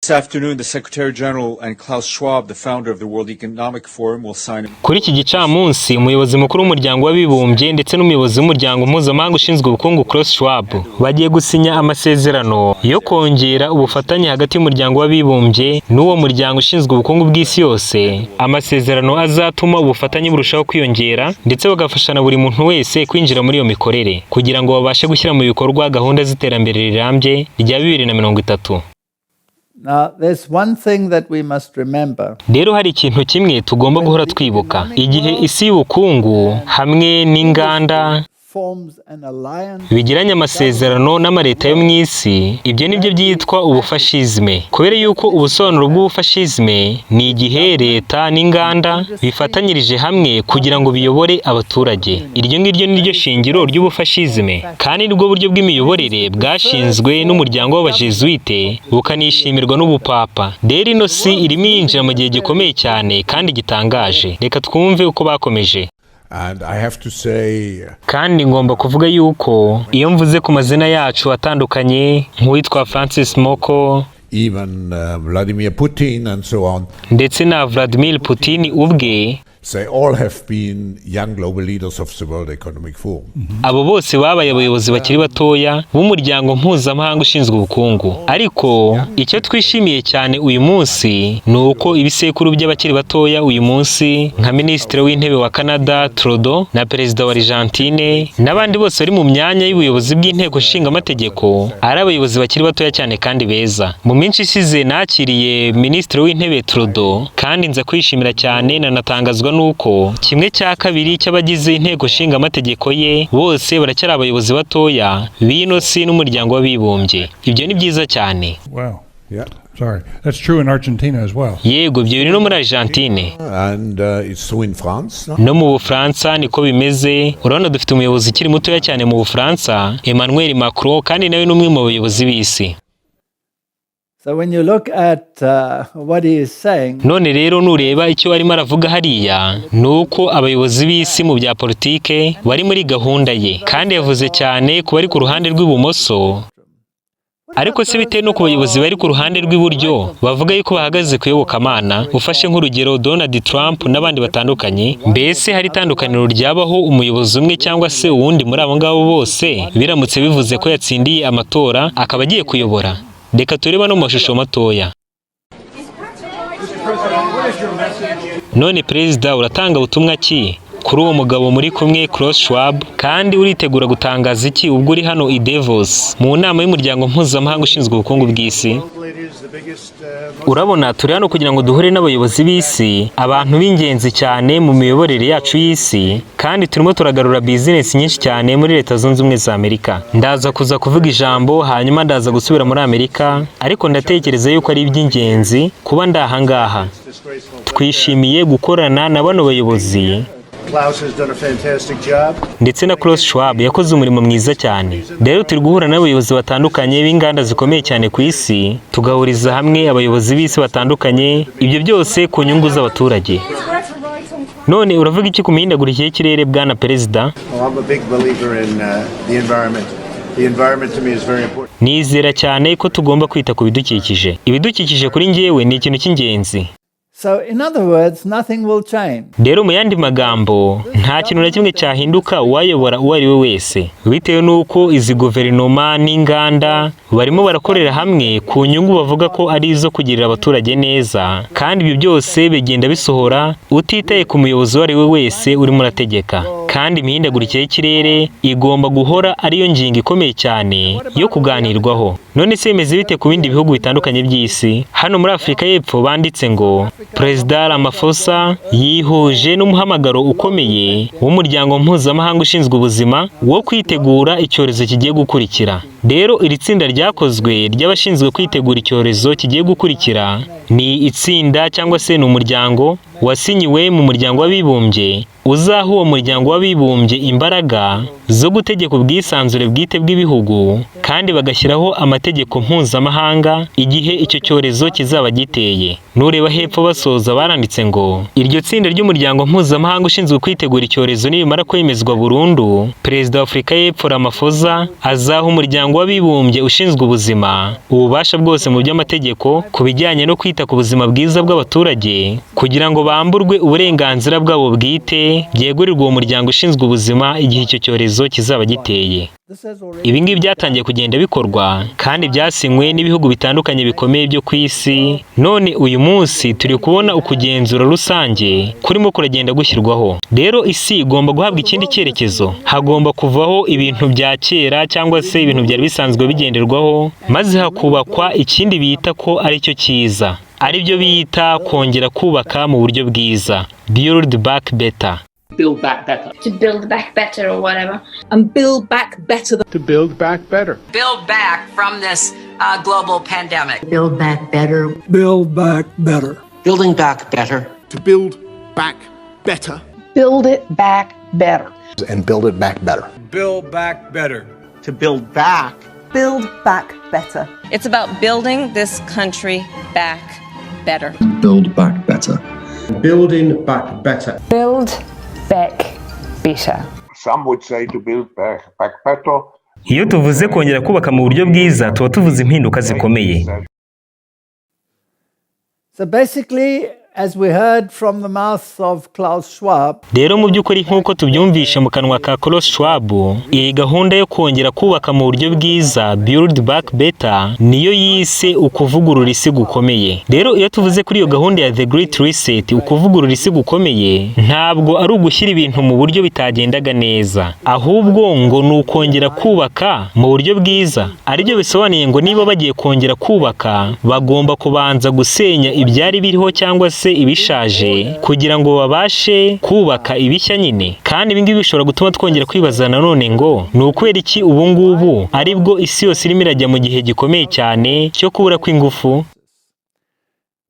This afternoon, the Secretary General and Klaus Schwab, the founder of the World Economic Forum, will sign. Kuri iki gicamunsi, umuyobozi mukuru w'umuryango w'abibumbye ndetse n'umuyobozi w'umuryango mpuzamahanga ushinzwe ubukungu Klaus Schwab bagiye gusinya amasezerano yo kongera ubufatanye hagati y'umuryango w'abibumbye n'uwo muryango ushinzwe ubukungu bw'isi yose, amasezerano azatuma ubufatanye burushaho kwiyongera ndetse bagafasha na buri muntu wese kwinjira muri iyo mikorere kugira ngo babashe gushyira mu bikorwa gahunda z'iterambere rirambye rya 2030. Now, there's one thing that we must remember. Rero hari ikintu kimwe tugomba guhora twibuka: igihe isi y'ubukungu hamwe n'inganda Forms an alliance bigiranye amasezerano n'amaleta yo mu isi, ibyo nibyo byitwa ubufashizme, kubera yuko ubusobanuro bw'ubufashizme ni igihe leta n'inganda bifatanyirije hamwe kugira ngo biyobore abaturage. Iryo ngiryo ni ryo shingiro ry'ubufashizme, kandi nibwo buryo bw'imiyoborere bwashinzwe n'umuryango w'abajesuite bukanishimirwa n'ubupapa. Rero ino si irimo yinjira mu gihe gikomeye cyane kandi gitangaje. Reka twumve uko bakomeje. And I have to say, Kandi ngomba kuvuga yuko iyo mvuze ku mazina yacu atandukanye nk'uwitwa Francis Moko, even Vladimir Putin and so on, ndetse na Vladimir Putin ubwe, they all have been young global leaders of the World Economic Forum. Abo bose babaye abayobozi bakiri batoya b'umuryango mpuzamahanga ushinzwe ubukungu. Ariko icyo twishimiye cyane uyu munsi ni uko ibisekuru by'abakiri batoya uyu munsi, nka Minisitiri w'Intebe wa Canada Trudeau na Perezida wa Argentine n'abandi bose bari mu myanya y'ubuyobozi bw'inteko nshingamategeko, ari abayobozi bakiri batoya cyane kandi beza. Mu minsi ishize nakiriye Minisitiri w'Intebe Trudeau, kandi nza kwishimira cyane nanatangazwa nuko 1/2 cy'abagize inteko nshingamategeko ye bose baracyari abayobozi batoya b'ino si n'umuryango w'abibumbye. Ibyo ni byiza cyane. Wow. Yeah. Sorry. That's true in Argentina as well. Yego, ibyo biri no muri Argentine. And it's true in France. No? No mu Bufaransa niko bimeze. Urabona dufite umuyobozi ukiri mutoya cyane mu Bufaransa, Emmanuel Macron, kandi nawe ni umwe mu bayobozi b'isi. So when you look at what he is saying, None rero nureba icyo arimo aravuga hariya, ni uko abayobozi b'isi mu bya politike bari muri gahunda ye, kandi yavuze cyane ku bari ku ruhande rw'ibumoso. Ariko se bitewe no ku bayobozi bari ku ruhande rw'iburyo bavuga yuko bahagaze ku iyobokamana, ufashe nk'urugero Donald Trump n'abandi batandukanye, mbese hari itandukaniro ryabaho umuyobozi umwe cyangwa se uwundi muri abo ngabo bose biramutse bivuze ko yatsindiye amatora akaba agiye kuyobora? Reka turebe no mu mashusho matoya. None Perezida, uratanga ubutumwa ki kuri uwo mugabo muri kumwe, Klaus Schwab, kandi uritegura gutangaza iki ubwo uri hano i Davos mu nama y'umuryango mpuzamahanga ushinzwe ubukungu bw'isi? Urabona, turi hano kugira ngo duhure n'abayobozi b'isi, abantu b'ingenzi cyane mu miyoborere yacu y'isi, kandi turimo turagarura bizinesi nyinshi cyane muri Leta Zunze Ubumwe za Amerika. Ndaza kuza kuvuga ijambo, hanyuma ndaza gusubira muri Amerika, ariko ndatekereza yuko ari iby'ingenzi kuba ndahangaha. Twishimiye gukorana na bano bayobozi Klaus has done a fantastic job. ndetse na Klaus Schwab yakoze umurimo mwiza cyane. Rero turi guhura n'abayobozi batandukanye b'inganda zikomeye cyane ku isi, tugahuriza hamwe abayobozi b'isi batandukanye, ibyo byose ku nyungu z'abaturage. None uravuga iki ku mihindagurikire y'ikirere, bwana Perezida? Well, I'm a big believer in the environment. The environment to me is very important. Nizera cyane ko tugomba kwita ku bidukikije. Ibidukikije kuri njyewe ni ikintu cy'ingenzi. So, in other words, nothing will change. Rero mu yandi magambo, nta kintu na kimwe cyahinduka uwayobora uwo ari we wese, bitewe n'uko izi guverinoma n'inganda barimo barakorera hamwe ku nyungu bavuga ko ari izo kugirira abaturage neza, kandi ibyo byose bigenda bisohora utitaye ku muyobozi uwo ari we wese urimo urategeka. Kandi imihindagurikire y'ikirere igomba guhora ariyo ngingo ikomeye cyane yo kuganirwaho. None se bimeze bite ku bindi bihugu bitandukanye by'isi? Hano muri Afurika y'Epfo banditse ngo Perezida Ramaphosa yihuje n'umuhamagaro ukomeye w'umuryango mpuzamahanga ushinzwe ubuzima wo kwitegura icyorezo kigiye gukurikira. Rero iri tsinda ryakozwe ry'abashinzwe kwitegura icyorezo kigiye gukurikira ni itsinda cyangwa se ni umuryango wasinyiwe mu Muryango w'Abibumbye, uzaha uwo Muryango w'Abibumbye imbaraga zo gutegeka ubwisanzure bwite bw'ibihugu, kandi bagashyiraho amategeko mpuzamahanga igihe icyo cyorezo kizaba giteye. Nureba hepfo basoza baranditse ngo iryo tsinda ry'umuryango mpuzamahanga ushinzwe kwitegura icyorezo nirimara kwemezwa burundu, Perezida wa Afurika y'Epfo Ramaphosa azaha Umuryango w'Abibumbye ushinzwe ubuzima ububasha bwose mu by'amategeko ku bijyanye no kwita ku buzima bwiza bw'abaturage, kugira ngo bamburwe uburenganzira bwabo bwite byegurirwe uwo muryango ushinzwe ubuzima igihe icyo cyorezo kizaba giteye. Ibi ngibi byatangiye kugenda bikorwa kandi byasinywe n'ibihugu bitandukanye bikomeye byo ku isi. None uyu munsi turi kubona ukugenzura rusange kurimo kuragenda gushyirwaho. Rero isi igomba guhabwa ikindi cyerekezo, hagomba kuvaho ibintu bya kera cyangwa se ibintu byari bisanzwe bigenderwaho, maze hakubakwa ikindi bita ko aricyo cyiza, aribyo bita kongera kubaka mu buryo bwiza, build back better. Build back better. To build back better or whatever. And build back better. To build back better. Build back from this global pandemic. Build back better. Build back better. Building back better. To build back better. Build it back better. And build it back better. Build back better. To build back. Build back better. It's about building this country back better. Build back better. Building back better. Build back better. Some would say to build back better. Iyo tuvuze kongera kubaka mu buryo bwiza, tuba tuvuze impinduka zikomeye. So basically, as we heard from the mouth of Klaus Schwab, Rero mu by'ukuri, nk'uko tubyumvishe mu kanwa ka Klaus Schwab, iyi gahunda yo kongera kubaka mu buryo bwiza, build back better, niyo yise ukuvugurura isi gukomeye. Rero iyo tuvuze kuri iyo gahunda ya The Great Reset, ukuvugurura isi gukomeye, ntabwo ari ugushyira ibintu mu buryo bitagendaga neza, ahubwo ngo ni ukongera kubaka mu buryo bwiza, aribyo bisobanuye ngo niba bagiye kongera kubaka, bagomba kubanza gusenya ibyari biriho cyangwa se ibishaje kugira ngo babashe kubaka ibishya nyine. Kandi ibi ngibi bishobora gutuma twongera kwibaza nanone ngo ni ukubera iki ubu ngubu aribwo isi yose irimo irajya mu gihe gikomeye cyane cyo kubura kw'ingufu?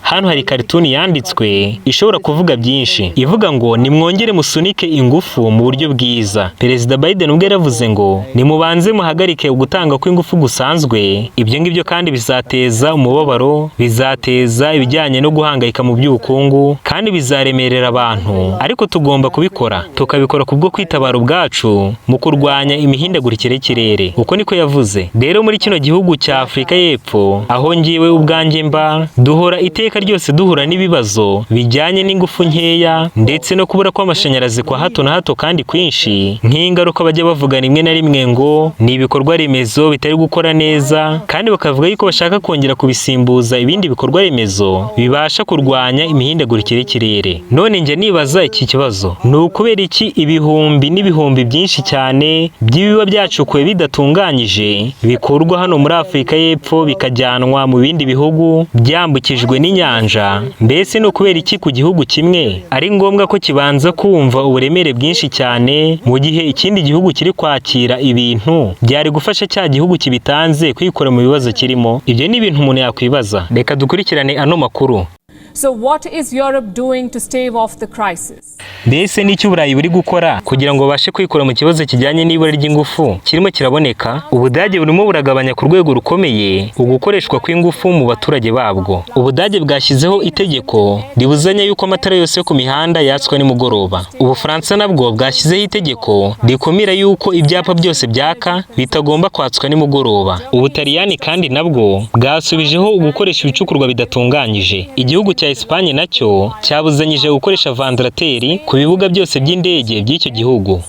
Hano hari karituni yanditswe ishobora kuvuga byinshi, ivuga ngo nimwongere musunike ingufu mu buryo bwiza. Perezida Biden ubwe yaravuze ngo nimubanze muhagarike ugutanga kw'ingufu gusanzwe. Ibyo ngibyo kandi bizateza umubabaro, bizateza ibijyanye no guhangayika mu by'ubukungu, kandi bizaremerera abantu, ariko tugomba kubikora, tukabikora kubwo kwitabara ubwacu mu kurwanya imihindagurikire y'ikirere. Uko niko yavuze. Rero muri kino gihugu cya Afurika y'Epfo, aho ngiwe ubwanjye mba, duhora iteka ryose duhura n'ibibazo bijyanye n'ingufu nkeya ndetse no kubura kw'amashanyarazi kwa hato na hato kandi kwinshi, nk'ingaruka bajya bavuga rimwe na rimwe ngo ni ibikorwa remezo bitari gukora neza, kandi bakavuga yuko bashaka kongera kubisimbuza ibindi bikorwa remezo bibasha kurwanya imihindagurikire y'ikirere. None njye nibaza iki kibazo: ni ukubera iki ibihumbi n'ibihumbi byinshi cyane by'ibiba byacukuwe bidatunganyije bikurwa hano muri Afurika y'Epfo bikajyanwa mu bindi bihugu byambukijwe n'inyanja? Mbese ni ukubera iki ku gihugu kimwe ari ngombwa ko kibanza kumva uburemere bwinshi cyane, mu gihe ikindi gihugu kiri kwakira ibintu byari gufasha cya gihugu kibitanze kwikura mu bibazo kirimo? Ibyo ni ibintu umuntu yakwibaza. Reka dukurikirane ano makuru. So what is Europe doing to stave off the crisis? Mbese n'icyo Uburayi buri gukora kugira ngo babashe kwikura mu kibazo kijyanye n'ibura ry'ingufu kirimo kiraboneka? Ubudage burimo buragabanya ku rwego rukomeye ugukoreshwa kw'ingufu mu baturage babwo. Ubudage bwashyizeho itegeko ribuzanya yuko amatara yose yo ku mihanda yatswa nimugoroba. Ubufaransa nabwo bwashyizeho itegeko rikumira yuko ibyapa byose byaka bitagomba kwatswa nimugoroba. Ubutaliyani kandi nabwo bwasubijeho ugukoresha ibicukurwa bidatunganyije. Igihugu cya Esipanye nacyo cyabuzanyije gukoresha vandarateri ku bibuga byose by'indege by'icyo gihugu.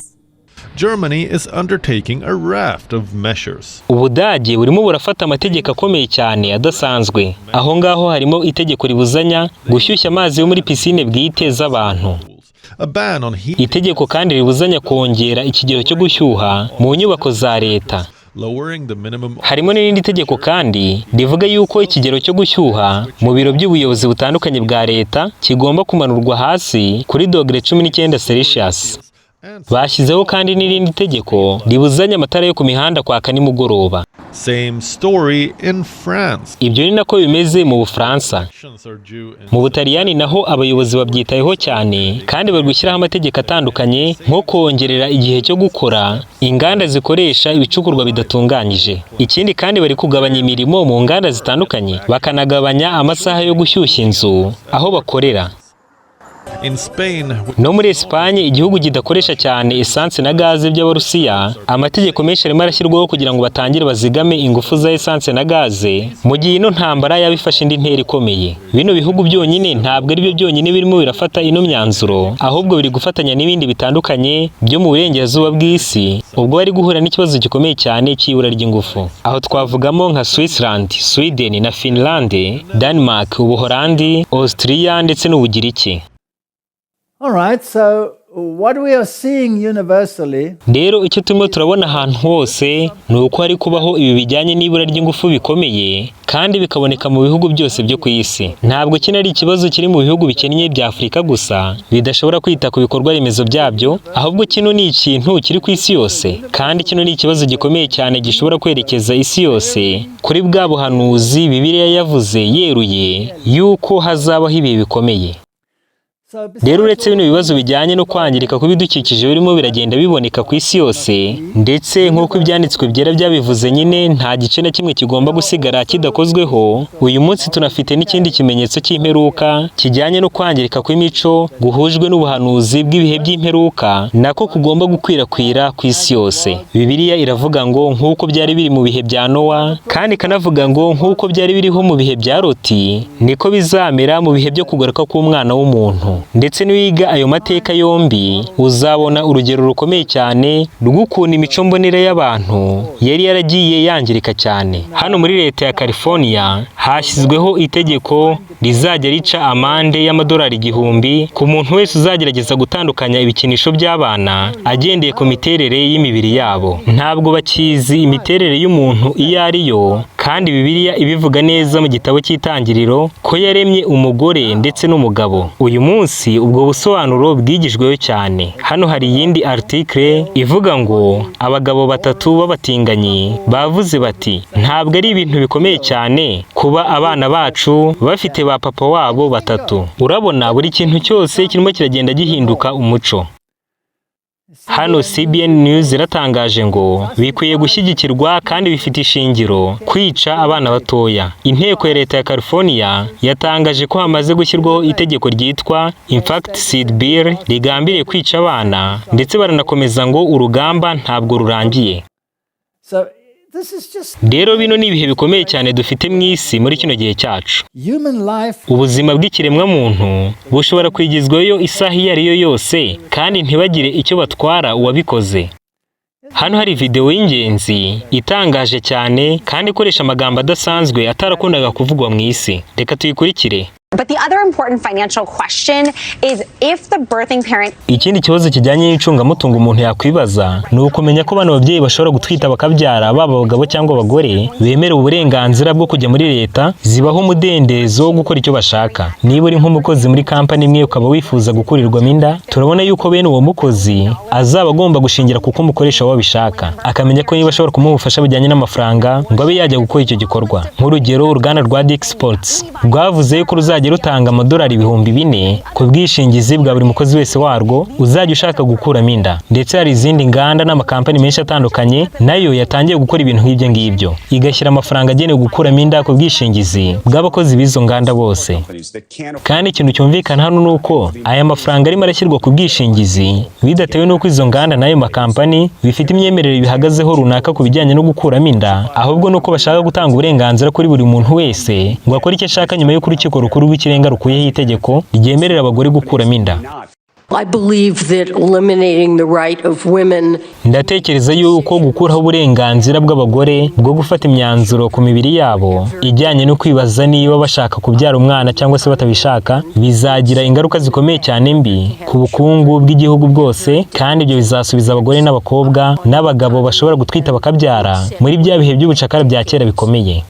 Germany is undertaking a raft of measures. Ubudage burimo burafata amategeko akomeye cyane adasanzwe. Aho ngaho harimo itegeko ribuzanya gushyushya amazi yo muri pisine bwite z'abantu. A ban on heat, Itegeko kandi ribuzanya kongera ikigero cyo gushyuha mu nyubako za leta. Lowering the minimum Harimo n'irindi tegeko kandi rivuga yuko ikigero cyo gushyuha mu biro by'ubuyobozi butandukanye bwa leta kigomba kumanurwa hasi kuri dogere 19 Celsius. Bashyizeho kandi n'irindi tegeko ribuzanya amatara yo ku mihanda kwaka nimugoroba. Same story in France. Ibyo ni nako bimeze mu Bufaransa. Elections are due in Mu Butaliyani naho abayobozi babyitayeho cyane kandi bari gushyiraho amategeko atandukanye, nko kongerera igihe cyo gukora inganda zikoresha ibicukurwa bidatunganyije. Ikindi kandi, bari kugabanya imirimo mu nganda zitandukanye, bakanagabanya amasaha yo gushyushya inzu aho bakorera. In Spain, No muri Esipanye, igihugu kidakoresha cyane esanse na gaze by'Abarusiya, amategeko menshi arimo arashyirwaho kugira ngo batangire bazigame ingufu za esanse na gaze mu gihe ino ntambara yaba ifashe indi ntera ikomeye. Bino bihugu byonyine ntabwo ari byo byonyine birimo birafata ino myanzuro, ahubwo biri gufatanya n'ibindi bitandukanye byo mu burengerazuba bw'isi ubwo bari guhura n'ikibazo gikomeye cyane cy'ibura ry'ingufu. Aho twavugamo nka Switzerland, Sweden na Finland, Denmark, Ubuholandi, Austria ndetse n'Ubugiriki. All right, so what we are seeing universally Rero icyo turimo turabona ahantu hose ni uko hari kubaho ibi bijyanye n'ibura ry'ingufu bikomeye, kandi bikaboneka mu bihugu byose byo ku isi. Ntabwo kino ari ikibazo kiri mu bihugu bikennye bya Afurika gusa bidashobora kwita ku bikorwa remezo byabyo, ahubwo kino ni ikintu kiri ku isi yose, kandi kino ni ikibazo gikomeye cyane gishobora kwerekeza isi yose kuri bwa buhanuzi Bibiliya yavuze yeruye yuko hazabaho ibihe bikomeye. Rero uretse bino bibazo bijyanye no kwangirika kw'ibidukikije birimo biragenda biboneka ku isi yose, ndetse nk'uko Ibyanditswe Byera byabivuze nyine, nta gice na kimwe kigomba gusigara kidakozweho. Uyu munsi tunafite n'ikindi kimenyetso cy'imperuka kijyanye no kwangirika kw'imico guhujwe n'ubuhanuzi bw'ibihe by'imperuka, nako kugomba gukwirakwira ku isi yose. Bibiliya iravuga ngo nk'uko byari biri mu bihe bya Nowa, kandi ikanavuga ngo nk'uko byari biriho mu bihe bya Loti, niko bizamera mu bihe byo kugaruka k'Umwana w'umuntu. Ndetse niwiga ayo mateka yombi, uzabona urugero rukomeye cyane rw'ukuntu imico mbonera y'abantu yari yaragiye yangirika cyane. Hano muri leta ya California hashyizweho itegeko rizajya rica amande y'amadolari 1000 ku muntu wese uzagerageza gutandukanya ibikinisho by'abana agendeye ku miterere y'imibiri yabo. Ntabwo bakizi imiterere y'umuntu iyo ari yo, kandi Bibiliya ibivuga neza mu gitabo cy'Itangiriro ko yaremye umugore ndetse n'umugabo. Uyu munsi ubwo busobanuro bwigijweho cyane. Hano hari iyindi article ivuga ngo abagabo batatu b'abatinganyi bavuze bati: "Ntabwo ari ibintu bikomeye cyane kuba abana bacu bafite ba papa wabo batatu." Urabona, buri kintu cyose kirimo kiragenda gihinduka umuco. Hano CBN News iratangaje ngo bikwiye gushyigikirwa kandi bifite ishingiro kwica abana batoya. Inteko ya leta ya California yatangaje ko hamaze gushyirwaho itegeko ryitwa Infanticide Bill rigambiriye kwica abana, ndetse baranakomeza ngo urugamba ntabwo rurangiye. So this is just Rero bino ni ibihe bikomeye cyane dufite mu isi muri kino gihe cyacu. Human life. Ubuzima bw'ikiremwamuntu bushobora kwigizwayo isaha iyo ari yo yose, kandi ntibagire icyo batwara uwabikoze. Hano hari videwo y'ingenzi itangaje cyane kandi ikoresha amagambo adasanzwe atarakundaga kuvugwa mu isi. Reka tuyikurikire. But the other important financial question is if the birthing parent Ikindi kibazo kijyanye n'icungamutungo umuntu yakwibaza ni ukumenya ko bano babyeyi bashobora gutwita bakabyara, baba abagabo cyangwa abagore, bemerewe uburenganzira bwo kujya muri leta zibaha umudendezo wo gukora icyo bashaka. Niba uri nk'umukozi muri kampani imwe ukaba wifuza gukurirwamo inda, turabona yuko bene uwo mukozi azaba agomba gushingira kuko umukoresha we abishaka, akamenya ko niba ashobora kumuha ubufasha bujyanye n'amafaranga ngo abe yajya gukora icyo gikorwa. Nk'urugero, uruganda rwa Dick Sports rwavuze yuko ruzajya ruzajya rutanga amadolari 4000 ku bwishingizi bwa buri mukozi wese warwo uzajya ushaka gukuramo inda. Ndetse hari izindi nganda n'amakampani menshi atandukanye nayo yatangiye gukora ibintu nk'ibyo ngibyo, igashyira amafaranga agenewe gukuramo inda ku bwishingizi bw'abakozi b'izo nganda bose. Kandi ikintu cyumvikana hano ni uko aya mafaranga arimo arashyirwa ku bwishingizi bidatewe n'uko izo nganda n'ayo makampani bifite imyemerere bihagazeho runaka ku bijyanye no gukuramo inda, ahubwo nuko bashaka gutanga uburenganzira kuri buri muntu wese ngo akore icyo ashaka nyuma y'uko urukiko rukuru rw'ikirenga rukuyeho itegeko ryemerera abagore gukuramo inda. I believe that eliminating the right of women Ndatekereza yuko gukuraho uburenganzira bw'abagore bwo gufata imyanzuro ku mibiri yabo ijyanye no kwibaza niba bashaka kubyara umwana cyangwa se batabishaka bizagira ingaruka zikomeye cyane mbi ku bukungu bw'igihugu bwose, kandi ibyo bizasubiza abagore n'abakobwa n'abagabo bashobora gutwita bakabyara muri bya bihe by'ubucakara bya kera bikomeye.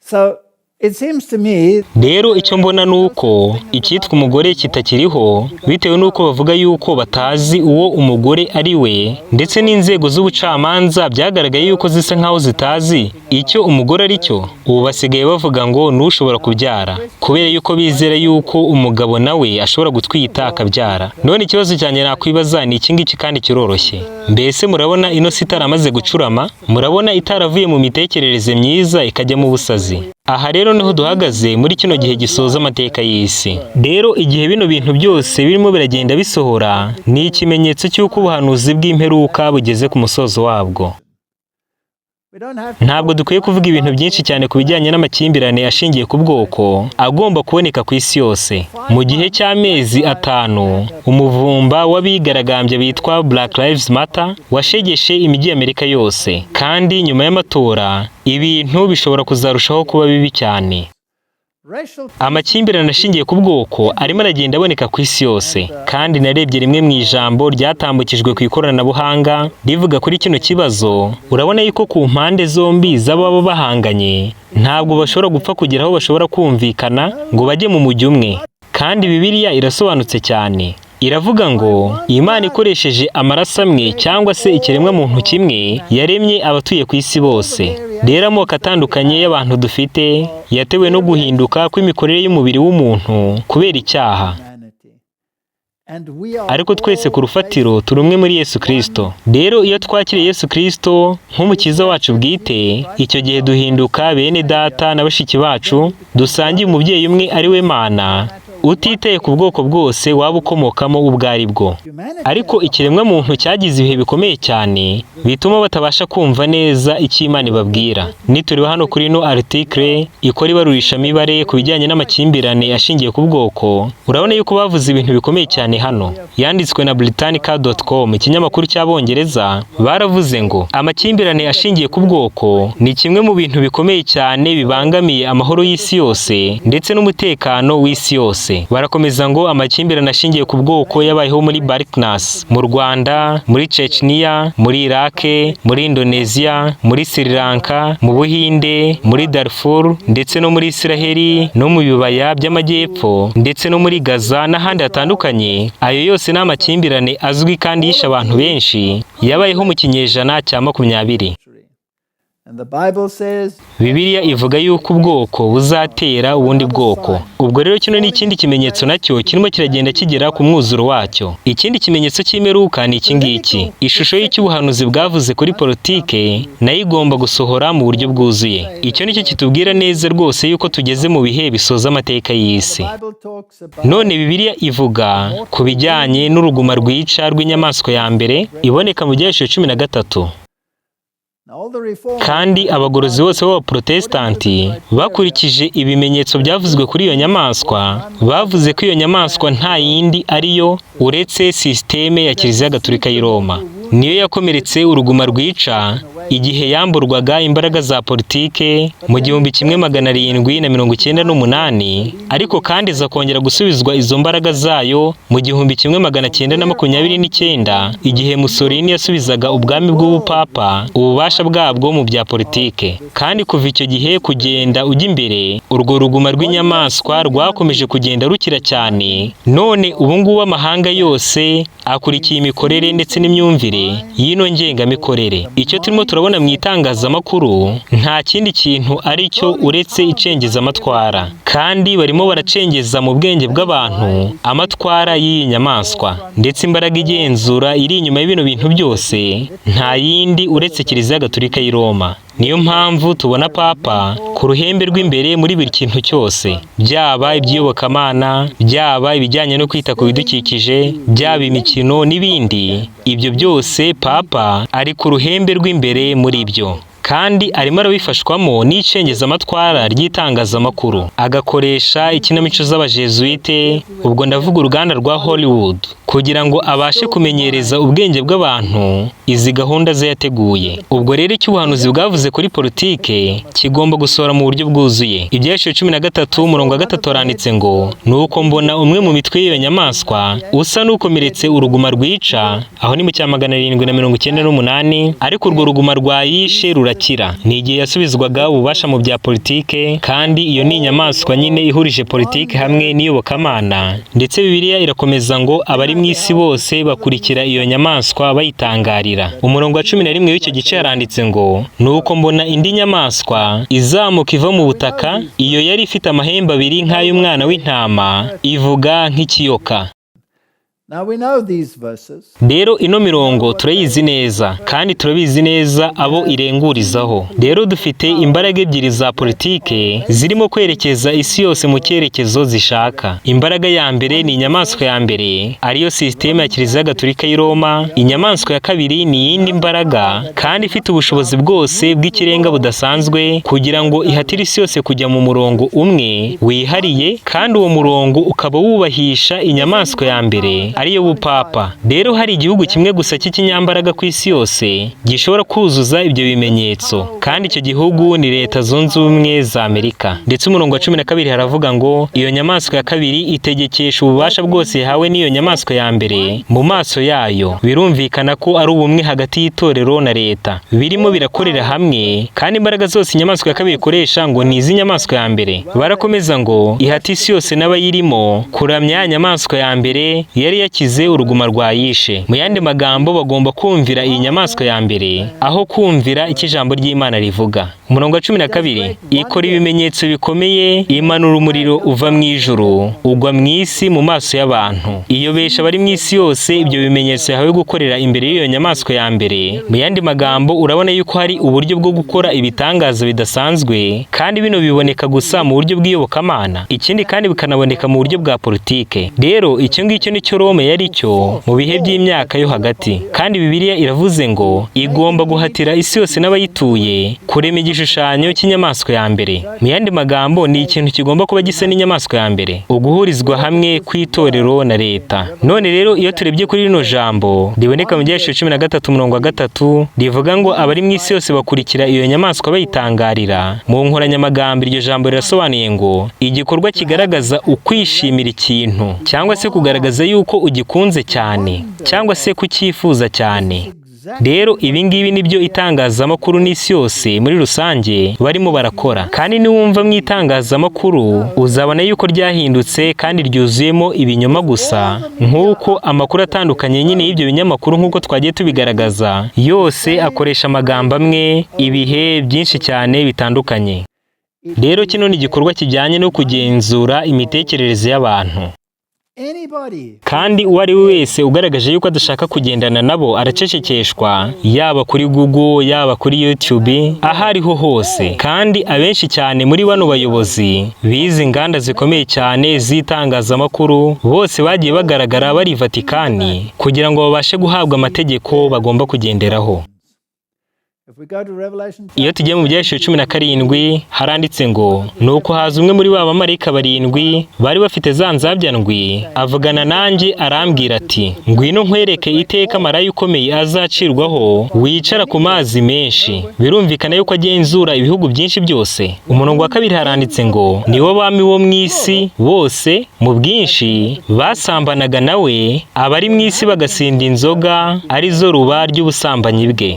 So it seems to me Rero icyo mbona ni uko icyitwa umugore kitakiriho, bitewe n'uko bavuga yuko batazi uwo umugore ari we, ndetse n'inzego z'ubucamanza byagaragaye yuko zisa nkaho zitazi icyo umugore ari cyo. Ubu basigaye bavuga ngo n'ushobora kubyara, kubera yuko bizera yuko umugabo nawe ashobora gutwita akabyara. None ikibazo cyanjye nakwibaza ni iki ngiki, kandi kiroroshye: mbese murabona ino si itaramaze gucurama? Murabona itaravuye mu mitekerereze myiza ikajya mu busazi? Aha rero niho duhagaze muri kino gihe gisoza amateka y'isi. Rero igihe bino bintu byose birimo biragenda bisohora, ni ikimenyetso cy'uko ubuhanuzi bw'imperuka bugeze ku musozo wabwo. we don't have Ntabwo dukwiye kuvuga ibintu byinshi cyane ku bijyanye n'amakimbirane ashingiye ku bwoko agomba kuboneka ku isi yose. Mu gihe cy'amezi 5, umuvumba w'abigaragambya bitwa Black Lives Matter washegeshe imijyi y'Amerika yose, kandi nyuma y'amatora ibintu bishobora kuzarushaho kuba bibi cyane. racial Amakimbirane ashingiye ku bwoko arimo aragenda aboneka ku isi yose, kandi narebye rimwe mu ijambo ryatambukijwe ku ikoranabuhanga rivuga kuri kino kibazo. Urabona yuko ku mpande zombi z'ababa bahanganye ntabwo bashobora gupfa kugera aho bashobora kumvikana ngo bajye mu mujyi umwe. Kandi Bibiliya irasobanutse cyane, iravuga ngo Imana ikoresheje amaraso amwe cyangwa se ikiremwamuntu kimwe yaremye abatuye ku isi bose. Rero amoko atandukanye y'abantu dufite yatewe no guhinduka kw'imikorere y'umubiri w'umuntu kubera icyaha, humanity. And we are ariko twese ku rufatiro turi umwe muri Yesu Kristo. Rero iyo twakiriye Yesu Kristo nk'umukiza wacu bwite, icyo gihe duhinduka bene data na bashiki bacu dusangiye umubyeyi umwe ari we Mana, utitaye ku bwoko bwose waba ukomokamo ubwo ari bwo. Ariko ikiremwamuntu cyagize ibihe bikomeye cyane bituma batabasha kumva neza icyo Imana ibabwira. Nitureba hano kuri ino article ikora ibarurishamibare ku bijyanye n'amakimbirane ashingiye ku bwoko, urabona yuko bavuze ibintu bikomeye cyane hano. Yanditswe na Britannica.com, ikinyamakuru cy'Abongereza, baravuze ngo amakimbirane ashingiye ku bwoko ni kimwe mu bintu bikomeye cyane bibangamiye amahoro y'isi yose ndetse n'umutekano w'isi yose. Barakomeza ngo amakimbirane ashingiye ku bwoko yabayeho muri Balkans, mu Rwanda, muri Chechnya, muri Iraq, muri Indonesia, muri Sri Lanka, mu Buhinde, muri Darfur, ndetse no muri Isiraheli, no mu bibaya by'amajyepfo, ndetse no muri Gaza n'ahandi hatandukanye. Ayo yose ni amakimbirane azwi kandi yishe abantu benshi, yabayeho mu kinyejana cya 20. And the Bible says Bibiliya ivuga yuko ubwoko buzatera ubundi bwoko. Ubwo rero kino ni ikindi kimenyetso nacyo kirimo kiragenda kigera ku mwuzuro wacyo. Ikindi kimenyetso cy'imperuka ni iki ngiki: ishusho y'icy'ubuhanuzi bwavuze kuri politike nayo igomba gusohora mu buryo bwuzuye. Icyo nicyo kitubwira neza rwose yuko tugeze mu bihe bisoza amateka y'isi. Bible talks about None Bibiliya ivuga ku bijyanye n'uruguma rwica rw'inyamaswa ya mbere iboneka mu Byahishuwe 13. all the reformers Kandi abagorozi bose b'abaprotesitanti bakurikije ibimenyetso byavuzwe kuri iyo nyamaswa, bavuze ko iyo nyamaswa nta yindi ariyo uretse sisiteme ya Kiliziya Gatolika y'i Roma. Niyo yakomeretse uruguma rwica igihe yamburwaga imbaraga za politike mu 1798, ariko kandi iza kongera gusubizwa izo mbaraga zayo mu 1929, igihe Mussolini yasubizaga ubwami bw'ubupapa ububasha bwabwo mu bya politike. Kandi kuva icyo gihe kugenda ujya imbere, urwo ruguma rw'inyamaswa rwakomeje kugenda rukira cyane. None ubu ngubu amahanga yose akurikiye imikorere ndetse n'imyumvire y'ino ngengamikorere. Icyo turimo turabona turabona mu itangazamakuru nta kindi kintu ari cyo uretse icengezamatwara, kandi barimo baracengeza mu bwenge bw'abantu amatwara y'iyi nyamaswa. Ndetse imbaraga igenzura iri inyuma y'ibino bintu byose nta yindi uretse Kiliziya Gatolika y'i Roma. Niyo mpamvu tubona Papa ku ruhembe rw'imbere muri buri kintu cyose, byaba iby'iyobokamana, byaba ibijyanye no kwita ku bidukikije, byaba imikino n'ibindi. Ibyo byose Papa ari ku ruhembe rw'imbere muri byo, kandi arimo arabifashwamo n'icengezamatwara ry'itangazamakuru, agakoresha ikinamico z'abajezuwite, ubwo ndavuga uruganda rwa Hollywood, kugira ngo abashe kumenyereza ubwenge bw'abantu izi gahunda ze yateguye. Ubwo rero icyo ubuhanuzi bwavuze kuri politike kigomba gusohora mu buryo bwuzuye. Ibyahishuwe 13 umurongo wa 3 haranditse ngo: nuko mbona umwe mu mitwe y'iyo nyamaswa usa n'ukomeretse uruguma rwica, aho ni mu cya 798, ariko urwo ruguma rwayishe rurakira. Ni igihe yasubizwaga ububasha mu bya politike, kandi iyo ni inyamaswa nyine ihurije politike hamwe n'iyobokamana. Ndetse Bibiliya irakomeza ngo abari mu isi bose bakurikira iyo nyamaswa bayitangarira. Umurongo wa 11 w'icyo gice haranditse ngo: nuko mbona indi nyamaswa izamuka iva mu butaka, iyo yari ifite amahembe abiri nk'ay'umwana w'intama, ivuga nk'ikiyoka. Now we know these verses. Rero ino mirongo turayizi neza, kandi turabizi neza abo irengurizaho. Rero dufite imbaraga ebyiri za politike zirimo kwerekeza isi yose mu cyerekezo zishaka. Imbaraga ya mbere ni inyamaswa ya mbere, ariyo sisiteme ya Kiliziya Gatolika y'i Roma. Inyamaswa ya kabiri ni iyindi mbaraga, kandi ifite ubushobozi bwose bw'ikirenga budasanzwe, kugira ngo ihatire isi yose kujya mu murongo umwe wihariye, kandi uwo murongo ukaba wubahisha inyamaswa ya mbere, ariyo bupapa. Rero hari igihugu kimwe gusa cy'ikinyambaraga ku isi yose gishobora kuzuza ibyo bimenyetso, kandi icyo gihugu ni Leta Zunze Ubumwe za Amerika. Ndetse umurongo wa 12 haravuga ngo: iyo nyamaswa ya kabiri itegekesha ububasha bwose yahawe n'iyo nyamaswa ya mbere mu maso yayo. Birumvikana ko ari ubumwe hagati y'itorero na leta birimo birakorera hamwe, kandi imbaraga zose inyamaswa ya kabiri ikoresha ngo ni iz'inyamaswa ya mbere. Barakomeza ngo ihata isi yose n'abayirimo kuramya inyamaswa ya mbere yari yakize uruguma rwayishe. Mu yandi magambo, bagomba kumvira iyi nyamaswa ya mbere aho kumvira icyo ijambo ry'Imana rivuga. Umurongo wa 12: ikora ibimenyetso bikomeye, imanura umuriro uva mu ijuru ugwa mu isi mu maso y'abantu, iyobesha abari mu isi yose ibyo bimenyetso yahawe gukorera imbere y'iyo nyamaswa ya mbere. Mu yandi magambo, urabona yuko hari uburyo bwo gukora ibitangaza bidasanzwe, kandi bino biboneka gusa mu buryo bw'iyobokamana, ikindi kandi bikanaboneka mu buryo bwa politike. Rero icyo ngicyo nicyo Roma yari cyo mu bihe by'imyaka yo hagati, kandi Bibiliya iravuze ngo igomba guhatira isi yose n'abayituye kurema igishushanyo cy'inyamaswa ya mbere. Mu yandi magambo, ni ikintu kigomba kuba gisa n'inyamaswa ya mbere, uguhurizwa hamwe kw'itorero na leta. None rero iyo turebye kuri rino jambo riboneka mu Byahishuwe 13 umurongo wa 3 rivuga ngo abari mu isi yose bakurikira iyo nyamaswa bayitangarira, mu nkoranyamagambo iryo jambo rirasobanuye ngo igikorwa kigaragaza ukwishimira ikintu, cyangwa se kugaragaza yuko ugikunze cyane, cyangwa se kucyifuza cyane. Rero ibi ngibi nibyo itangazamakuru n'isi yose muri rusange barimo barakora. Kandi niwumva mu itangazamakuru uzabona yuko ryahindutse kandi ryuzuyemo ibinyoma gusa, nk'uko amakuru atandukanye nyine y'ibyo binyamakuru nk'uko twagiye tubigaragaza, yose akoresha amagambo amwe ibihe byinshi cyane bitandukanye. Rero kino ni igikorwa kijyanye no kugenzura imitekerereze y'abantu. Kandi uwo ari we wese ugaragaje yuko adashaka kugendana nabo aracecekeshwa, yaba kuri Google, yaba kuri YouTube, aho ariho hose. Kandi abenshi cyane muri bano bayobozi bize inganda zikomeye cyane z'itangazamakuru, bose bagiye bagaragara bari Vatikani kugira ngo babashe guhabwa amategeko bagomba kugenderaho. Iyo tugiye mu Byahishuwe 17 haranditse ngo: nuko haza umwe muri ba bamarayika barindwi bari bafite za nzabya ndwi, avugana nanjye arambwira ati: ngwino nkwereke iteka marayika ukomeye azacirwaho, wicara ku mazi menshi. Birumvikana yuko agenzura ibihugu byinshi byose. Umurongo wa 2 haranditse ngo: nibo bami bo mu isi bose mu bwinshi basambanaga nawe, abari mu isi bagasinda inzoga arizo ruba ry'ubusambanyi bwe.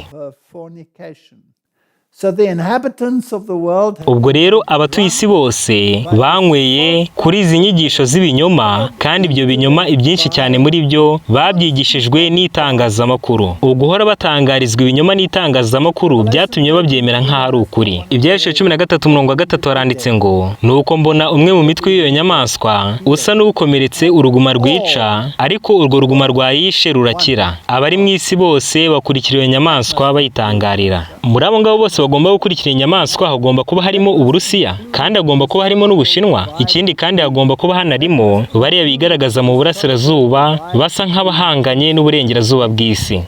So the inhabitants of the world Ubwo rero abatuye isi bose banyweye kuri izi nyigisho z'ibinyoma, kandi ibyo binyoma ibyinshi cyane muri byo babyigishijwe n'itangazamakuru. Uguhora batangarizwa ibinyoma n'itangazamakuru byatumye babyemera nk'aho ari ukuri. Ibyahishuwe 13:3 haranditse ngo: "Nuko mbona umwe mu mitwe y'iyo nyamaswa usa n'ukomeretse uruguma rwica, ariko urwo ruguma rwayishe rurakira. Abari mu isi bose bakurikira iyo nyamaswa bayitangarira." Muri abo ngabo bose bagomba gukurikira inyamaswa hagomba kuba harimo Uburusiya, kandi hagomba kuba harimo n'Ubushinwa. Ikindi kandi hagomba kuba hanarimo bariya bigaragaza mu burasirazuba basa nk'abahanganye n'uburengerazuba bw'isi.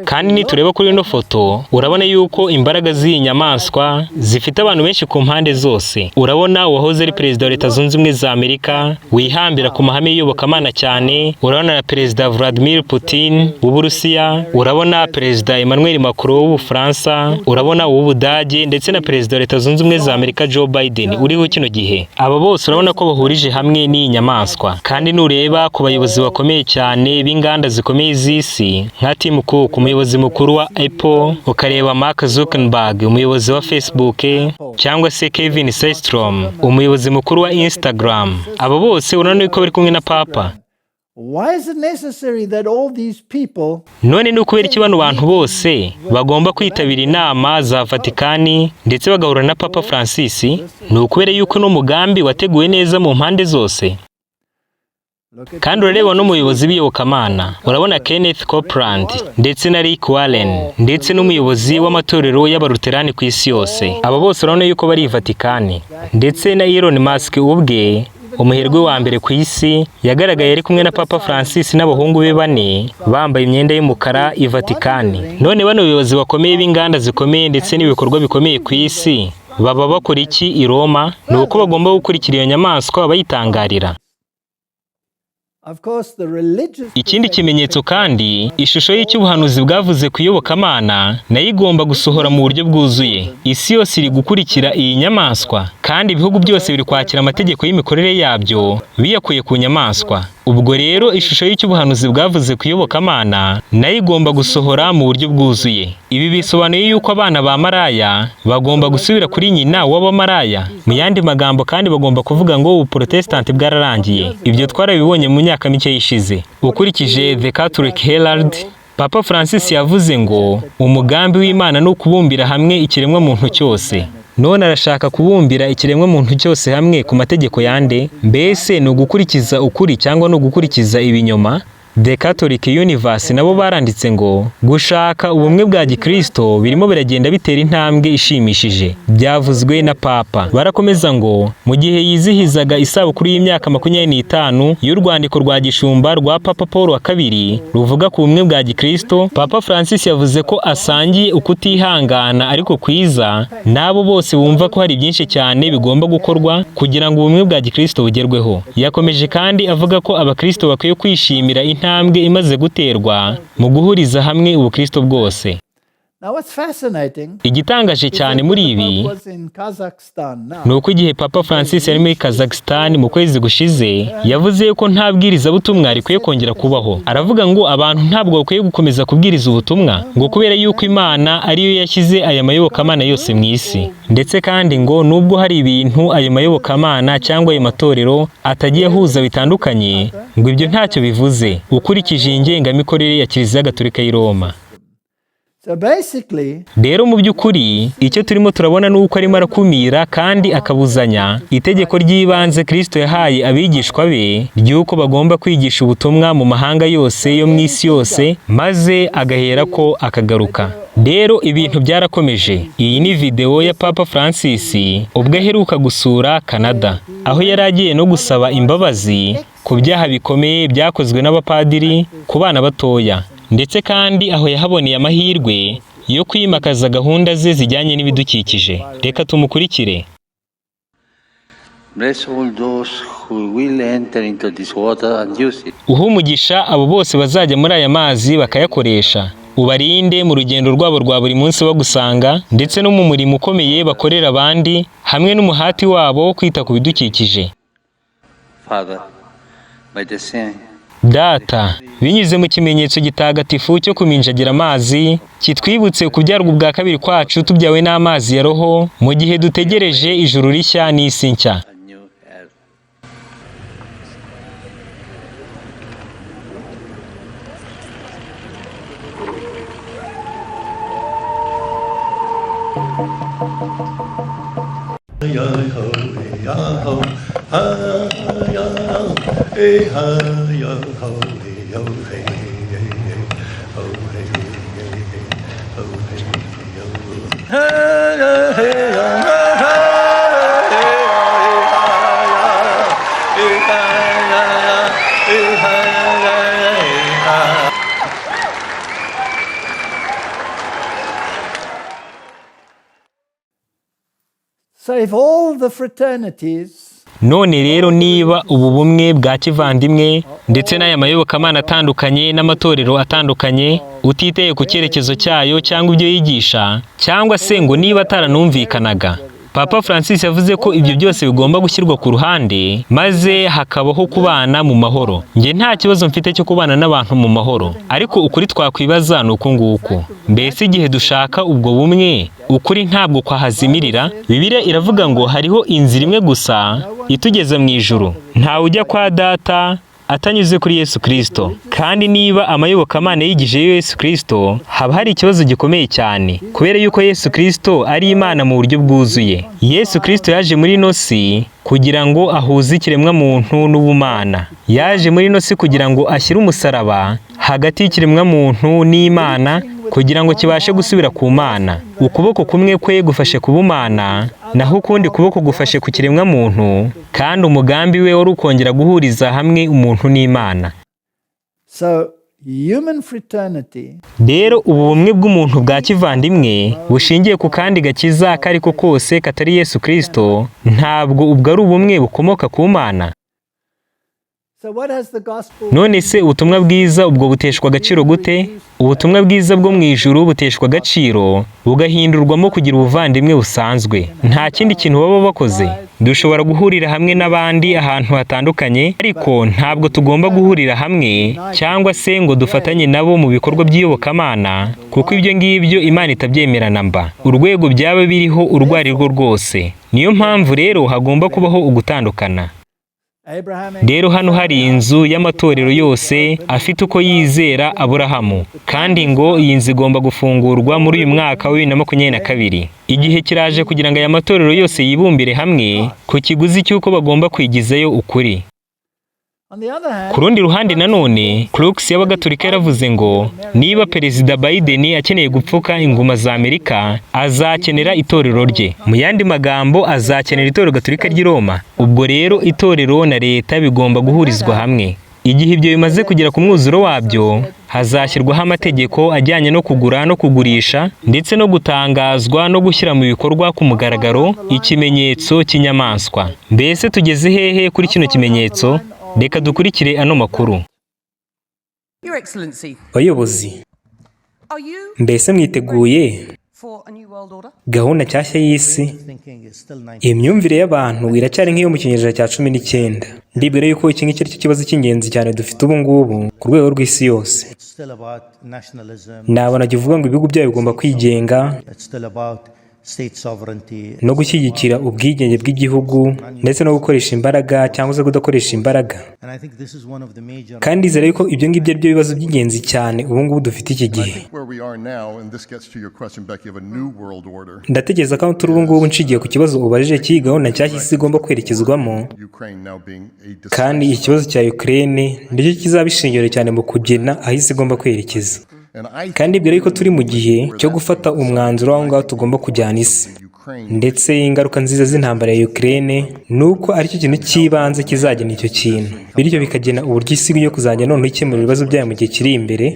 Kandi nitureba kuri ino foto, urabona yuko imbaraga z'iyi nyamaswa zifite abantu benshi ku mpande zose. Urabona uwahoze ari perezida wa Leta Zunze Ubumwe za Amerika wihambira ku mahame y'iyobokamana cyane, urabona na Perezida Vladimir Putin w'Uburusiya, urabona Perezida Emmanuel Macron w'Ubufaransa, urabona uw'Ubudage, ndetse na Perezida wa Leta Zunze Ubumwe za Amerika Joe Biden uriho kino gihe. Aba bose urabona ko bahurije hamwe n'iyi nyamaswa. Kandi nureba ku bayobozi bakomeye cyane b'inganda zikomeye z'isi nka Tim Cook, umuyobozi mukuru wa Apple, ukareba Mark Zuckerberg, umuyobozi wa Facebook, cyangwa se Kevin Systrom, umuyobozi mukuru wa Instagram, abo bose urabona ko bari kumwe na Papa. Why is it necessary that all these people None ni ukubera iki bano bantu bose bagomba kwitabira inama za Vatikani ndetse bagahura na Papa Francis? Ni ukubera yuko uno mugambi wateguwe neza mu mpande zose. Kandi urareba n'umuyobozi w'iyobokamana, urabona Kenneth Copeland ndetse na Rick Warren ndetse n'umuyobozi w'amatorero y'Abaluterani ku isi yose. Aba bose urabona yuko bari i Vatikani, ndetse na Elon Musk ubwe, umuherwe wa mbere ku isi, yagaragaye ari kumwe na Papa Francis n'abahungu be bane bambaye imyenda y'umukara i Vatikani. None bano bayobozi bakomeye b'inganda zikomeye ndetse n'ibikorwa bikomeye ku isi baba bakora iki i Roma? Ni uko bagomba gukurikira iyo nyamaswa bayitangarira. Of course, the religious Ikindi kimenyetso kandi, ishusho y'icy'ubuhanuzi bwavuze ku iyobokamana nayo igomba gusohora mu buryo bwuzuye. Isi yose iri gukurikira iyi nyamaswa, kandi ibihugu byose biri kwakira amategeko y'imikorere yabyo biyakuye ku nyamaswa. Ubwo rero ishusho y'icy'ubuhanuzi bwavuze ku iyobokamana nayo igomba gusohora mu buryo bwuzuye. Ibi bisobanuye yuko abana ba maraya bagomba gusubira kuri nyina w'abamaraya. Mu yandi magambo kandi, bagomba kuvuga ngo ubuprotesitanti bwararangiye. Ibyo twarabibonye mu myaka mike ishize. Ukurikije The Catholic Herald, Papa Francis yavuze ngo umugambi w'Imana ni ukubumbira hamwe ikiremwamuntu cyose. None arashaka kubumbira ikiremwamuntu cyose hamwe ku mategeko yande? Mbese ni ugukurikiza ukuri cyangwa ni ugukurikiza ibinyoma? The Catholic Universe nabo baranditse ngo gushaka ubumwe bwa gikristo birimo biragenda bitera intambwe ishimishije, byavuzwe na Papa. Barakomeza ngo mu gihe yizihizaga isabukuru y'imyaka 25 y'urwandiko rwa gishumba rwa Papa Paul wa II ruvuga ku bumwe bwa gikristo, Papa Francis yavuze ko asangiye ukutihangana ariko kwiza n'abo bose bumva ko hari byinshi cyane bigomba gukorwa kugira ngo ubumwe bwa gikristo bugerweho. Yakomeje kandi avuga ko abakristo bakwiye kwishimira intambwe imaze guterwa mu guhuriza hamwe ubukristo bwose. Now, what's fascinating Igitangaje cyane muri ibi was in Kazakhstan now. ni uko igihe Papa Francis yari muri Kazakhstan mu kwezi gushize, yavuze ko nta bwirizabutumwa rikwiye kongera kubaho. Aravuga ngo abantu ntabwo bakwiye gukomeza kubwiriza ubutumwa, ngo kubera yuko Imana ariyo yashyize aya mayobokamana yose mu isi. Ndetse kandi ngo nubwo hari ibintu ayo mayobokamana cyangwa ayo matorero atagiye ahuza bitandukanye, ngo ibyo ntacyo bivuze ukurikije iyi ngengamikorere ya Kiliziya Gatolika y'i Roma. So basically, Rero mu by'ukuri icyo turimo turabona ni uko arimo arakumira kandi akabuzanya itegeko ry'ibanze Kristo yahaye abigishwa be ry'uko bagomba kwigisha ubutumwa mu mahanga yose yo mu isi yose, maze agahera ko akagaruka. Rero ibintu byarakomeje. Iyi ni videwo ya Papa Francis ubwo aheruka gusura Canada, aho yari agiye no gusaba imbabazi ku byaha bikomeye byakozwe n'abapadiri ku bana batoya, ndetse kandi aho yahaboneye amahirwe yo kwimakaza gahunda ze zijyanye n'ibidukikije. Reka tumukurikire. Bless all those who will enter into this water and use it. Uhe umugisha abo bose bazajya muri aya mazi bakayakoresha, ubarinde mu rugendo rwabo rwa buri munsi bagusanga, ndetse no mu murimo ukomeye bakorera abandi, hamwe n'umuhati wabo wo kwita ku bidukikije. Father, by the same Data, binyuze mu kimenyetso gitagatifu cyo kuminjagira amazi, kitwibutse kubyarwa ubwa kabiri kwacu tubyawe n'amazi ya roho, mu gihe dutegereje ijuru rishya n'isi nshya. A new earth. So if all the fraternities None rero niba ubu bumwe bwa kivandimwe ndetse n'aya mayobokamana atandukanye n'amatorero atandukanye, utiteye ku cyerekezo cyayo cyangwa ibyo yigisha, cyangwa se ngo niba ataranumvikanaga, Papa Francis yavuze ko ibyo byose bigomba gushyirwa ku ruhande maze hakabaho kubana mu mahoro. Njye nta kibazo mfite cyo kubana n'abantu mu mahoro, ariko ukuri twakwibaza ni uku nguku: mbese igihe dushaka ubwo bumwe, ukuri ntabwo kwahazimirira? Bibiliya iravuga ngo hariho inzira imwe gusa itugeza mu ijuru, ntawe ujya kwa Data atanyuze kuri Yesu Kristo. Kandi niba amayobokamana yigijeyo Yesu Kristo, haba hari ikibazo gikomeye cyane, kubera yuko Yesu Kristo ari Imana mu buryo bwuzuye. Yesu Kristo yaje muri ino si kugira ngo ahuze ikiremwamuntu n'ubumana. Yaje muri ino si kugira ngo ashyire umusaraba hagati y'ikiremwamuntu n'Imana, kugira ngo kibashe gusubira ku Mana. Ukuboko kumwe kwe gufashe ku bumana, naho ukundi kuboko gufashe ku kiremwamuntu, kandi umugambi we wari ukongera guhuriza hamwe umuntu n'Imana. So human fraternity Rero ubu bumwe bw'umuntu bwa kivandimwe bushingiye ku kandi gakiza ako ari ko kose katari Yesu Kristo, ntabwo ubwo ari ubumwe bukomoka ku Mana. So what has the gospel None se ubutumwa bwiza ubwo buteshwa agaciro gute? Ubutumwa bwiza bwo mu ijuru buteshwa agaciro bugahindurwamo kugira ubuvandimwe busanzwe. Nta kindi kintu baba bakoze. Dushobora guhurira hamwe n'abandi ahantu hatandukanye, ariko ntabwo tugomba guhurira hamwe cyangwa se ngo dufatanye nabo mu bikorwa by'iyobokamana, kuko ibyo ngibyo Imana itabyemera na mba. Urwego byaba biriho urwo ari rwo rwose. Niyo mpamvu rero hagomba kubaho ugutandukana. Abrahamic Rero hano hari inzu y'amatorero yose afite uko yizera Aburahamu, kandi ngo iyi nzu igomba gufungurwa muri uyu mwaka wa 2022. Igihe kiraje kugira ngo aya matorero yose yibumbire hamwe ku kiguzi cy'uko bagomba kwigizayo ukuri. On the other hand, Ku rundi ruhande nanone, Crux y'Abagatolika yaravuze ngo niba Perezida Biden akeneye gupfuka inguma za Amerika, azakenera itorero rye. Mu yandi magambo, azakenera itorero Gatolika ry'i Roma. Ubwo rero itorero na leta bigomba guhurizwa hamwe. Igihe ibyo bimaze kugera ku mwuzuro wabyo, hazashyirwaho amategeko ajyanye no kugura no kugurisha, ndetse no gutangazwa no gushyira mu bikorwa ku mugaragaro ikimenyetso cy'inyamaswa. Mbese tugeze hehe kuri kino kimenyetso? Reka dukurikire ano makuru. Your Excellency, Bayobozi, are you mbese mwiteguye for a new world order? gahunda nshyashya y'isi? Imyumvire y'abantu iracyari nk'iyo mu kinyejana cya 19. Ndibwira yuko iki ngiki ari cyo kibazo cy'ingenzi cyane dufite ubu ngubu ku rwego rw'isi yose. Nabona jya uvuga ngo ibihugu byabo bigomba kwigenga no gushyigikira ubwigenge bw'igihugu, ndetse no gukoresha imbaraga cyangwa se kudakoresha imbaraga. Kandi ndizera yuko ibyo ngibyo ari byo bibazo by'ingenzi cyane ubu ngubu dufite iki gihe. Where we are now, and this gets to your question, Becky, of a new world order, Ndatekereza ko aho turi ubu ngubu, nshingiye ku kibazo ubajije cy'iyi gahunda nshyashya isi igomba kwerekezwamo, Ukraine now being a kandi ikibazo cya Ukraine nicyo kizaba ishingiro cyane mu kugena aho isi igomba kwerekeza. Kandi ndibwira yuko turi mu gihe cyo gufata umwanzuro w'aho ngaho tugomba kujyana isi. Ndetse ingaruka nziza z'intambara ya Ukraine ni uko aricyo kintu cy'ibanze kizagena icyo kintu, bityo bikagena uburyo isi yo kuzajya noneho ikemura ibibazo byayo mu gihe kiri imbere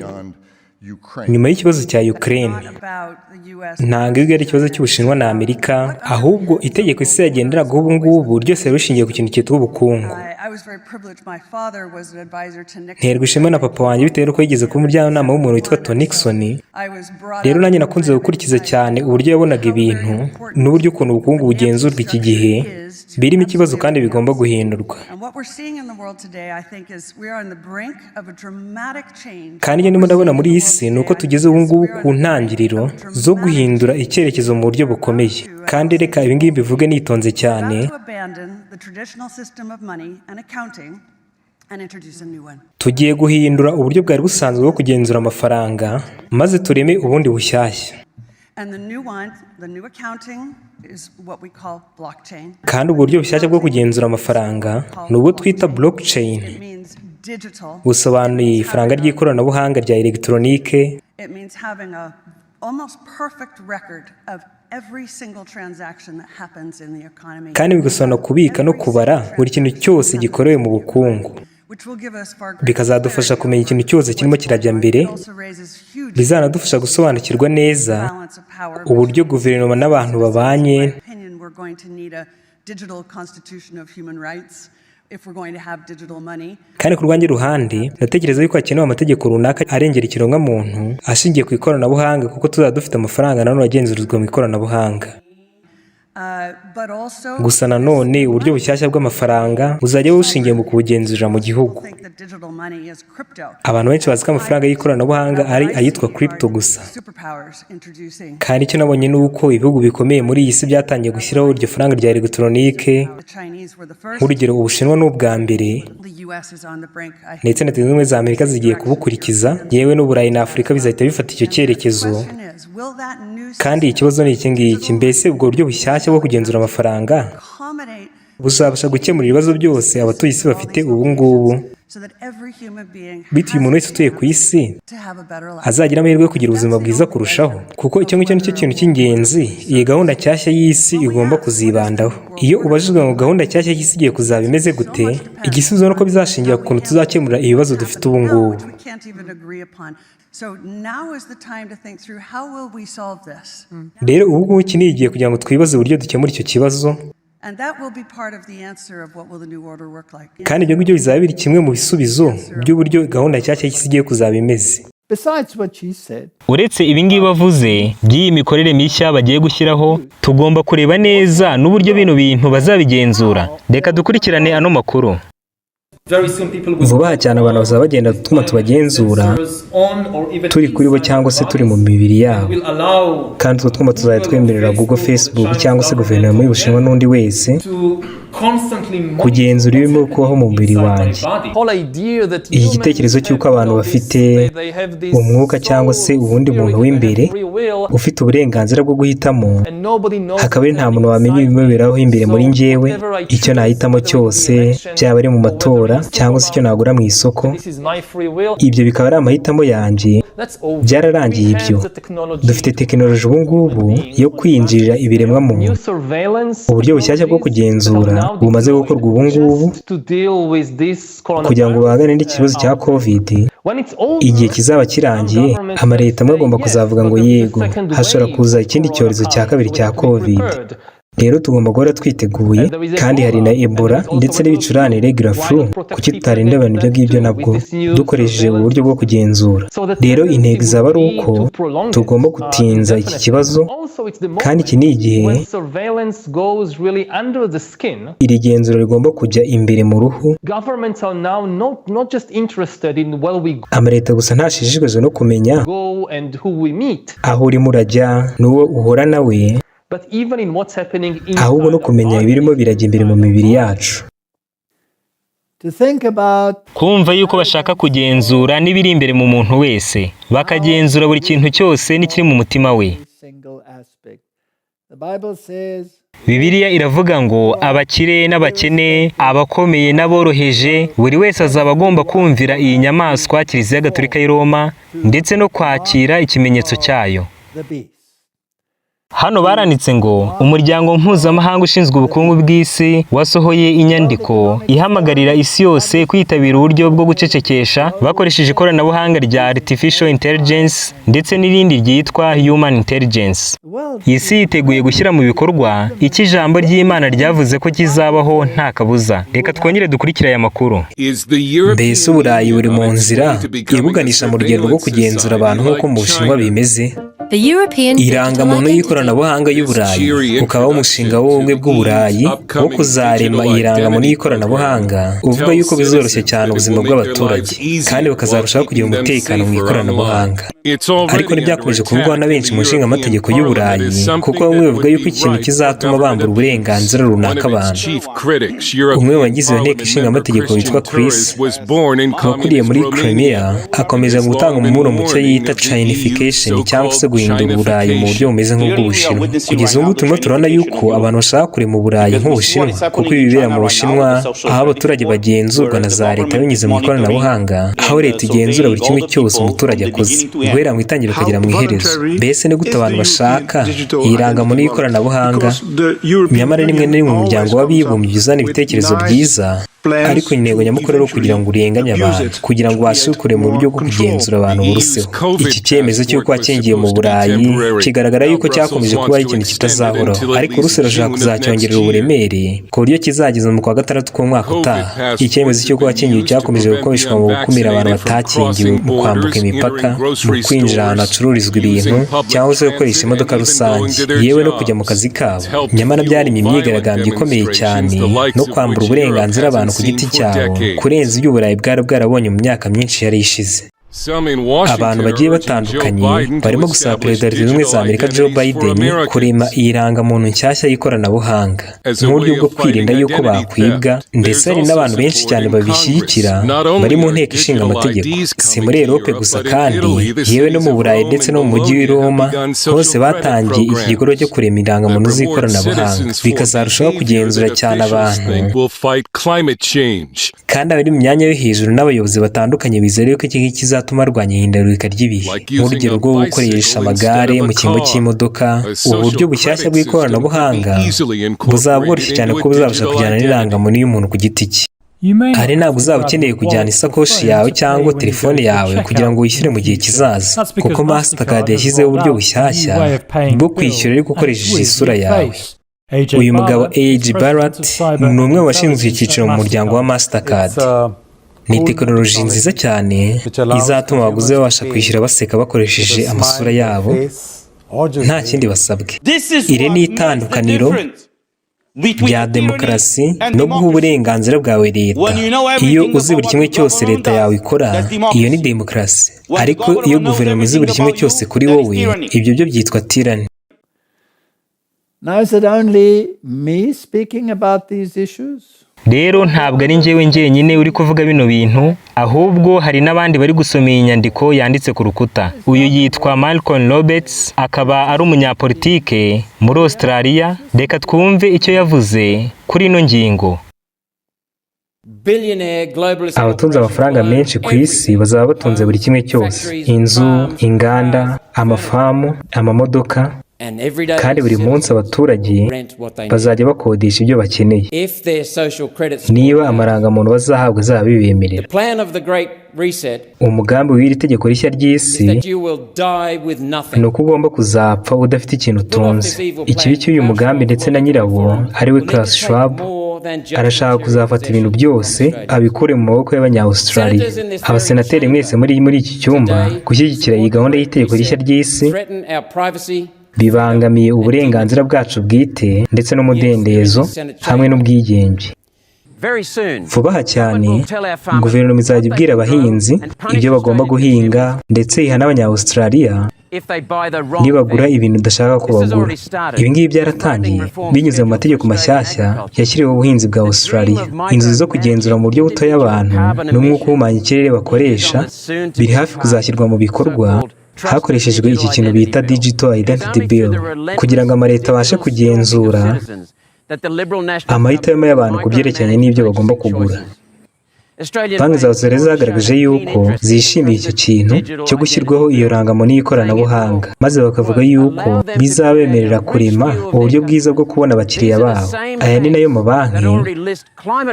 nyuma y'ikibazo cya Ukraine. About the US Ntabwo iyo ari ikibazo cy'Ubushinwa na Amerika, ahubwo itegeko isi yagenderagaho ubu ngubu ryose riba rishingiye ku kintu cyitwa ubukungu. I Nterwa ishema na papa wanjye bitewe n'uko yigeze kuba umujyanama w'umuntu witwa Tony Nixon. Rero nanjye nakunze gukurikiza cyane uburyo yabonaga ibintu n'uburyo ukuntu ubukungu bugenzurwa iki gihe birimo ikibazo kandi bigomba guhindurwa. Kandi ibyo ndimo ndabona muri iyi si ni uko tugeze ubu ngubu ku ntangiriro zo guhindura icyerekezo mu buryo bukomeye. Kandi reka ibi ngibi mbivuge nitonze cyane, tugiye guhindura uburyo bwari busanzwe bwo kugenzura amafaranga maze tureme ubundi bushyashya. Kandi ubwo buryo bushyashya bwo kugenzura amafaranga ni ubwo twita blockchain. Busobanuye ifaranga ry'ikoranabuhanga rya elegitoronike, kandi bigasobanura kubika no kubara buri kintu cyose gikorewe mu bukungu, bikazadufasha kumenya ikintu cyose kirimo kirajya mbere, bizanadufasha gusobanukirwa neza uburyo guverinoma n'abantu babanye, kandi ku rwanjye ruhande ndatekereza yuko hakenewe amategeko runaka arengera ikiremwamuntu ashingiye ku ikoranabuhanga, kuko tuzaba dufite amafaranga nanone agenzurirwa mu ikoranabuhanga. Gusa nanone uburyo bushyashya bw'amafaranga buzajya bushingiye mu kubugenzurira mu gihugu. Abantu benshi bazi ko amafaranga y'ikoranabuhanga ari ayitwa crypto gusa, kandi icyo nabonye ni uko ibihugu bikomeye muri iyi si byatangiye gushyiraho iryo faranga rya elegitoronike. Nk'urugero, Ubushinwa ni ubwa mbere, ndetse na Leta Zunze Ubumwe za Amerika zigiye kubukurikiza, yewe n'Uburayi na Afurika bizahita bifata icyo cyerekezo. Kandi ikibazo ni iki ngiki: mbese ubwo buryo bushyashya bwo kugenzura amafaranga buzabasha gukemura ibibazo byose abatuye isi bafite ubu ngubu, bityo umuntu wese utuye ku isi azagira amahirwe yo kugira ubuzima bwiza kurushaho? Kuko icyo ngicyo nicyo kintu cy'ingenzi iyi gahunda nshyashya y'isi igomba kuzibandaho. Iyo ubajijwe ngo gahunda nshyashya y'isi igiye kuzaba imeze gute, igisubizo ni uko bizashingira ku kuntu tuzakemura ibibazo dufite ubu ngubu. Rero ubu ngubu iki ni igihe kugira ngo twibaze uburyo dukemura icyo kibazo, kandi ibyo ngibyo bizaba biri kimwe mu bisubizo by'uburyo gahunda nshyashya y'isi igiye kuzaba imeze. Uretse ibi ngibi bavuze by'iyi mikorere mishya bagiye gushyiraho, tugomba kureba neza n'uburyo bino bintu bazabigenzura. Reka dukurikirane ano makuru. Vuba cyane abantu bazaba bagenda utwuma tubagenzura turi kuri bo cyangwa se turi mu mibiri yabo, kandi utwo twuma tuzajya twemerera Google, Facebook cyangwa se guverinoma y'Ubushinwa n'undi wese kugenzura ibirimo kubaho mu mubiri wanjye. Iki gitekerezo cy'uko abantu bafite umwuka cyangwa se ubundi muntu w'imbere ufite uburenganzira bwo guhitamo, hakaba ari nta muntu wamenya ibimuberaho imbere muri njyewe, icyo nahitamo cyose, byaba ari mu matora cyangwa se icyo nagura mu isoko, ibyo bikaba ari amahitamo yanjye. Byararangiye ibyo. Dufite tekinoloji ubu ngubu yo kwinjirira ibiremwamuntu. Uburyo bushyashya bwo kugenzura bumaze gukorwa ubu ngubu kugira ngo bahangane n'ikibazo cya COVID. Igihe kizaba kirangiye, amaleta amwe agomba kuzavuga ngo yego, hashobora kuza ikindi cyorezo cya kabiri cya COVID. Rero tugomba guhora twiteguye, kandi hari na Ebola ndetse n'ibicurane regular flu. Kuki tutarinda abantu ibyo ngibyo nabwo dukoresheje ubu buryo bwo kugenzura? Rero intego izaba ari uko tugomba gutinza iki kibazo, kandi iki ni igihe iri genzura rigomba kujya imbere mu ruhu. Amaleta gusa ntashishikajwe no kumenya aho urimo urajya n'uwo uhura nawe, ahubwo no kumenya ibirimo birajya imbere mu mibiri yacu. Kumva yuko bashaka kugenzura n'ibiri imbere mu muntu wese, bakagenzura buri kintu cyose n'ikiri mu mutima we. Bibiliya iravuga ngo abakire n'abakene, abakomeye n'aboroheje, buri wese azaba agomba kumvira iyi nyamaswa Kiliziya Gatolika y'i Roma ndetse no kwakira ikimenyetso cyayo. Hano baranditse ngo umuryango mpuzamahanga ushinzwe ubukungu bw'isi wasohoye inyandiko ihamagarira isi yose kwitabira uburyo bwo gucecekesha bakoresheje ikoranabuhanga rya artificial intelligence ndetse n'irindi ryitwa human intelligence. Isi yiteguye gushyira mu bikorwa icyo ijambo ry'Imana ryavuze ko kizabaho nta kabuza. Reka twongere dukurikire aya makuru. Mbese Uburayi buri mu nzira ibuganisha mu rugendo rwo kugenzura abantu nk'uko mu Bushinwa bimeze? Irangamuntu y'ikoranabuhanga y'Uburayi ukaba umushinga w'Ubumwe bw'Uburayi wo kuzarema iyi rangamuntu y'ikoranabuhanga, uvuga yuko bizoroshya cyane ubuzima bw'abaturage kandi bakazarushaho kugira umutekano mu ikoranabuhanga. Ariko ntibyakomeje kuvugwaho na benshi mu nshingamategeko y'Uburayi, kuko bamwe bavuga yuko ikintu kizatuma bambura uburenganzira runaka abantu. Umwe mu bagize iyo nteko ishinga amategeko witwa Chris wakuriye muri Crimea akomeza gutanga umuburo mu cyo yita Chinification, cyangwa se guhindura Uburayi mu buryo bumeze nk'ubw'Ubushinwa. Kugeza ubu turimo turabona yuko abantu bashaka kurema Uburayi nk'Ubushinwa, kuko ibi bibera mu Bushinwa, aho abaturage bagenzurwa na za leta binyuze mu ikoranabuhanga, aho leta igenzura buri kimwe cyose umuturage akoze guhera mu itangiriro ukagera mu iherezo. Mbese ni gute abantu bashaka iyi rangamuntu y'ikoranabuhanga, nyamara rimwe na rimwe Umuryango w'Abibumbye uzana ibitekerezo byiza, ariko intego nyamukuru ari ukugira ngo urenganye abantu, kugira ngo ubashe kurema uburyo bwo kugenzura abantu buruseho? Iki cyemezo cy'uko wakingiye mu Burayi kigaragara yuko cyakomeje kuba ari ikintu kitazahoraho, ariko Urusi rurashaka kuzacyongerera uburemere ku buryo kizageza mu kwa gatandatu k'umwaka utaha. Icyemezo cy'uko wakingiwe cyakomeje gukoreshwa mu gukumira abantu batakingiwe mu kwambuka imipaka, mu kwinjira ahantu hacururizwa ibintu, cyangwa se gukoresha imodoka rusange, yewe no kujya mu kazi kabo. Nyamara byaremye imyigaragambyo ikomeye cyane no kwambura uburenganzira abantu ku giti cyabo kurenza ibyo Uburayi bwari bwarabonye mu myaka myinshi yari ishize. Abantu bagiye batandukanye barimo gusaba Perezida wa Leta Zunze Ubumwe za Amerika Joe Biden kurema iyi rangamuntu nshyashya y'ikoranabuhanga nk'uburyo bwo kwirinda yuko bakwibwa, ndetse hari n'abantu benshi cyane babishyigikira bari mu nteko ishinga amategeko. Si muri Erope gusa kandi, yewe no mu Burayi ndetse no mu mujyi w'i Roma hose batangiye iki gikorwa cyo kurema irangamuntu z'ikoranabuhanga, bikazarushaho kugenzura cyane abantu. Kandi abari mu myanya yo hejuru n'abayobozi batandukanye bizera yuko iki ngiki kizatuma barwanya ihindagurika ry'ibihe, nk'urugero rwo gukoresha amagare mu cyimbo cy'imodoka. Ubu buryo bushyashya bw'ikoranabuhanga buzaba bworoshye cyane kuko buzabasha kujyana n'irangamuntu y'umuntu ku giti cye. Hari ntabwo uzaba ukeneye kujyana isakoshi yawe cyangwa telefone yawe kugira ngo wishyure mu gihe kizaza, kuko Mastercard yashyizeho uburyo bushyashya bwo kwishyura ariko ukoresheje isura yawe. Uyu mugabo A.G. Barrett ni umwe mu bashinzwe icyiciro mu muryango wa Mastercard. Ni tekinoloji nziza cyane izatuma abaguzi babasha kwishyura baseka bakoresheje amasura yabo, nta kindi basabwe. Iri ni itandukaniro rya demokarasi no guha uburenganzira bwawe leta. Iyo uzi buri kimwe cyose leta yawe ikora, iyo ni demokarasi, ariko iyo guverinoma izi buri kimwe cyose kuri wowe, ibyo byo byitwa tyranny. Now, is it only me speaking about these issues? Rero ntabwo ari njyewe njyenyine uri kuvuga bino bintu, ahubwo hari n'abandi bari gusoma iyi nyandiko yanditse ku rukuta. Uyu yitwa Malcolm Roberts, akaba ari umunyapolitike muri Australia. Reka twumve icyo yavuze kuri ino ngingo. Abatunze amafaranga menshi ku isi bazaba batunze buri kimwe cyose: inzu, inganda, amafamu, amamodoka, kandi buri munsi abaturage bazajya bakodesha ibyo bakeneye niba amarangamuntu bazahabwa azaba bibemerera. Umugambi w'iri tegeko rishya ry'isi ni uko ugomba kuzapfa udafite ikintu utunze. Ikibi cy'uyu mugambi ndetse na nyirawo ari we Klaus Schwab, arashaka kuzafata ibintu byose abikure mu maboko y'Abanya-Australia. Abasenateri mwese muri iki cyumba, gushyigikira iyi gahunda y'itegeko rishya ry'isi bibangamiye uburenganzira bwacu bwite ndetse n'umudendezo hamwe n'ubwigenge. Vuba aha cyane guverinoma izajya ibwira abahinzi ibyo bagomba guhinga, ndetse iha n'Abanya-Australia nibagura ibintu udashaka ko bagura. Ibi ngibi byaratangiye binyuze mu mategeko mashyashya yashyiriweho ubuhinzi bwa Australia. Inzozi zo kugenzura mu buryo butoya abantu n'umwuka uhumanya ikirere bakoresha biri hafi kuzashyirwa mu bikorwa hakoreshejwe iki kintu bita Digital Identity Bill, kugira ngo amaleta abashe kugenzura amahitamo y'abantu ku byerekeranye n'ibyo bagomba kugura. Banki za Australia zagaragaje yuko zishimiye icyo kintu cyo gushyirwaho iyo rangamuntu y'ikoranabuhanga, maze bakavuga yuko bizabemerera kurema uburyo bwiza bwo kubona abakiriya babo. Aya ni nayo mabanki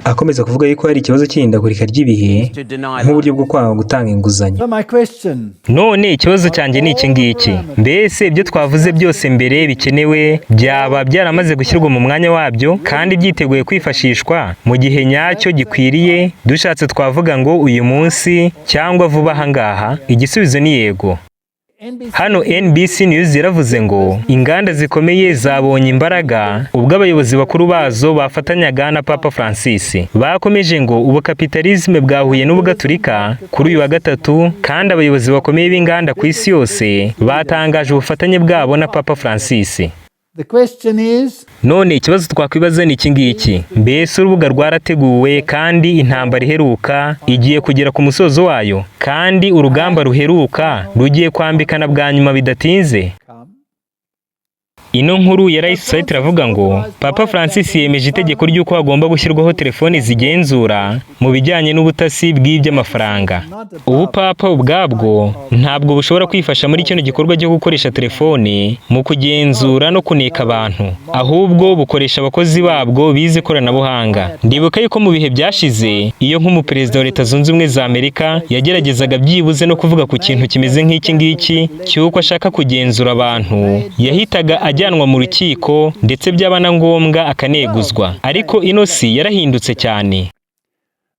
akomeza kuvuga yuko hari ikibazo cy'ihindagurika ry'ibihe nk'uburyo bwo kwanga gutanga inguzanyo. So my question, None ikibazo cyanjye ni iki ngiki: mbese ibyo twavuze byose mbere bikenewe byaba byaramaze gushyirwa mu mwanya wabyo kandi byiteguye kwifashishwa mu gihe nyacyo gikwiriye? Dushatse twavuga ngo uyu munsi cyangwa vuba aha ngaha. Igisubizo ni yego. Hano NBC News yaravuze ngo inganda zikomeye zabonye imbaraga ubwo abayobozi bakuru bazo bafatanyaga na Papa Francis. Bakomeje ngo ubu kapitalisme bwahuye n'ubugaturika kuri uyu wa gatatu, kandi abayobozi bakomeye b'inganda ku isi yose batangaje ubufatanye bwabo na Papa Francis. The question is, None ikibazo twakwibaza ni iki ngiki: mbese urubuga rwarateguwe kandi intambara iheruka igiye kugera ku musozo wayo, kandi urugamba ruheruka rugiye kwambikana bwa nyuma bidatinze? Ino nkuru ya Life Society iravuga ngo Papa Francis yemeje itegeko ry'uko hagomba gushyirwaho telefoni zigenzura mu bijyanye n'ubutasi bw'iby'amafaranga. Ubupapa ubwabwo ntabwo bushobora kwifasha muri kino gikorwa cyo gukoresha telefoni mu kugenzura no kuneka abantu, ahubwo bukoresha abakozi babwo bize ikoranabuhanga. Ndibuka yuko mu bihe byashize, iyo nk'umuperezida wa Leta Zunze Ubumwe za Amerika yageragezaga byibuze no kuvuga ku kintu kimeze nk'iki ngiki cy'uko ashaka kugenzura abantu, yahitaga ajyanwa mu rukiko, ndetse byaba na ngombwa akaneguzwa. Ariko ino si yarahindutse cyane.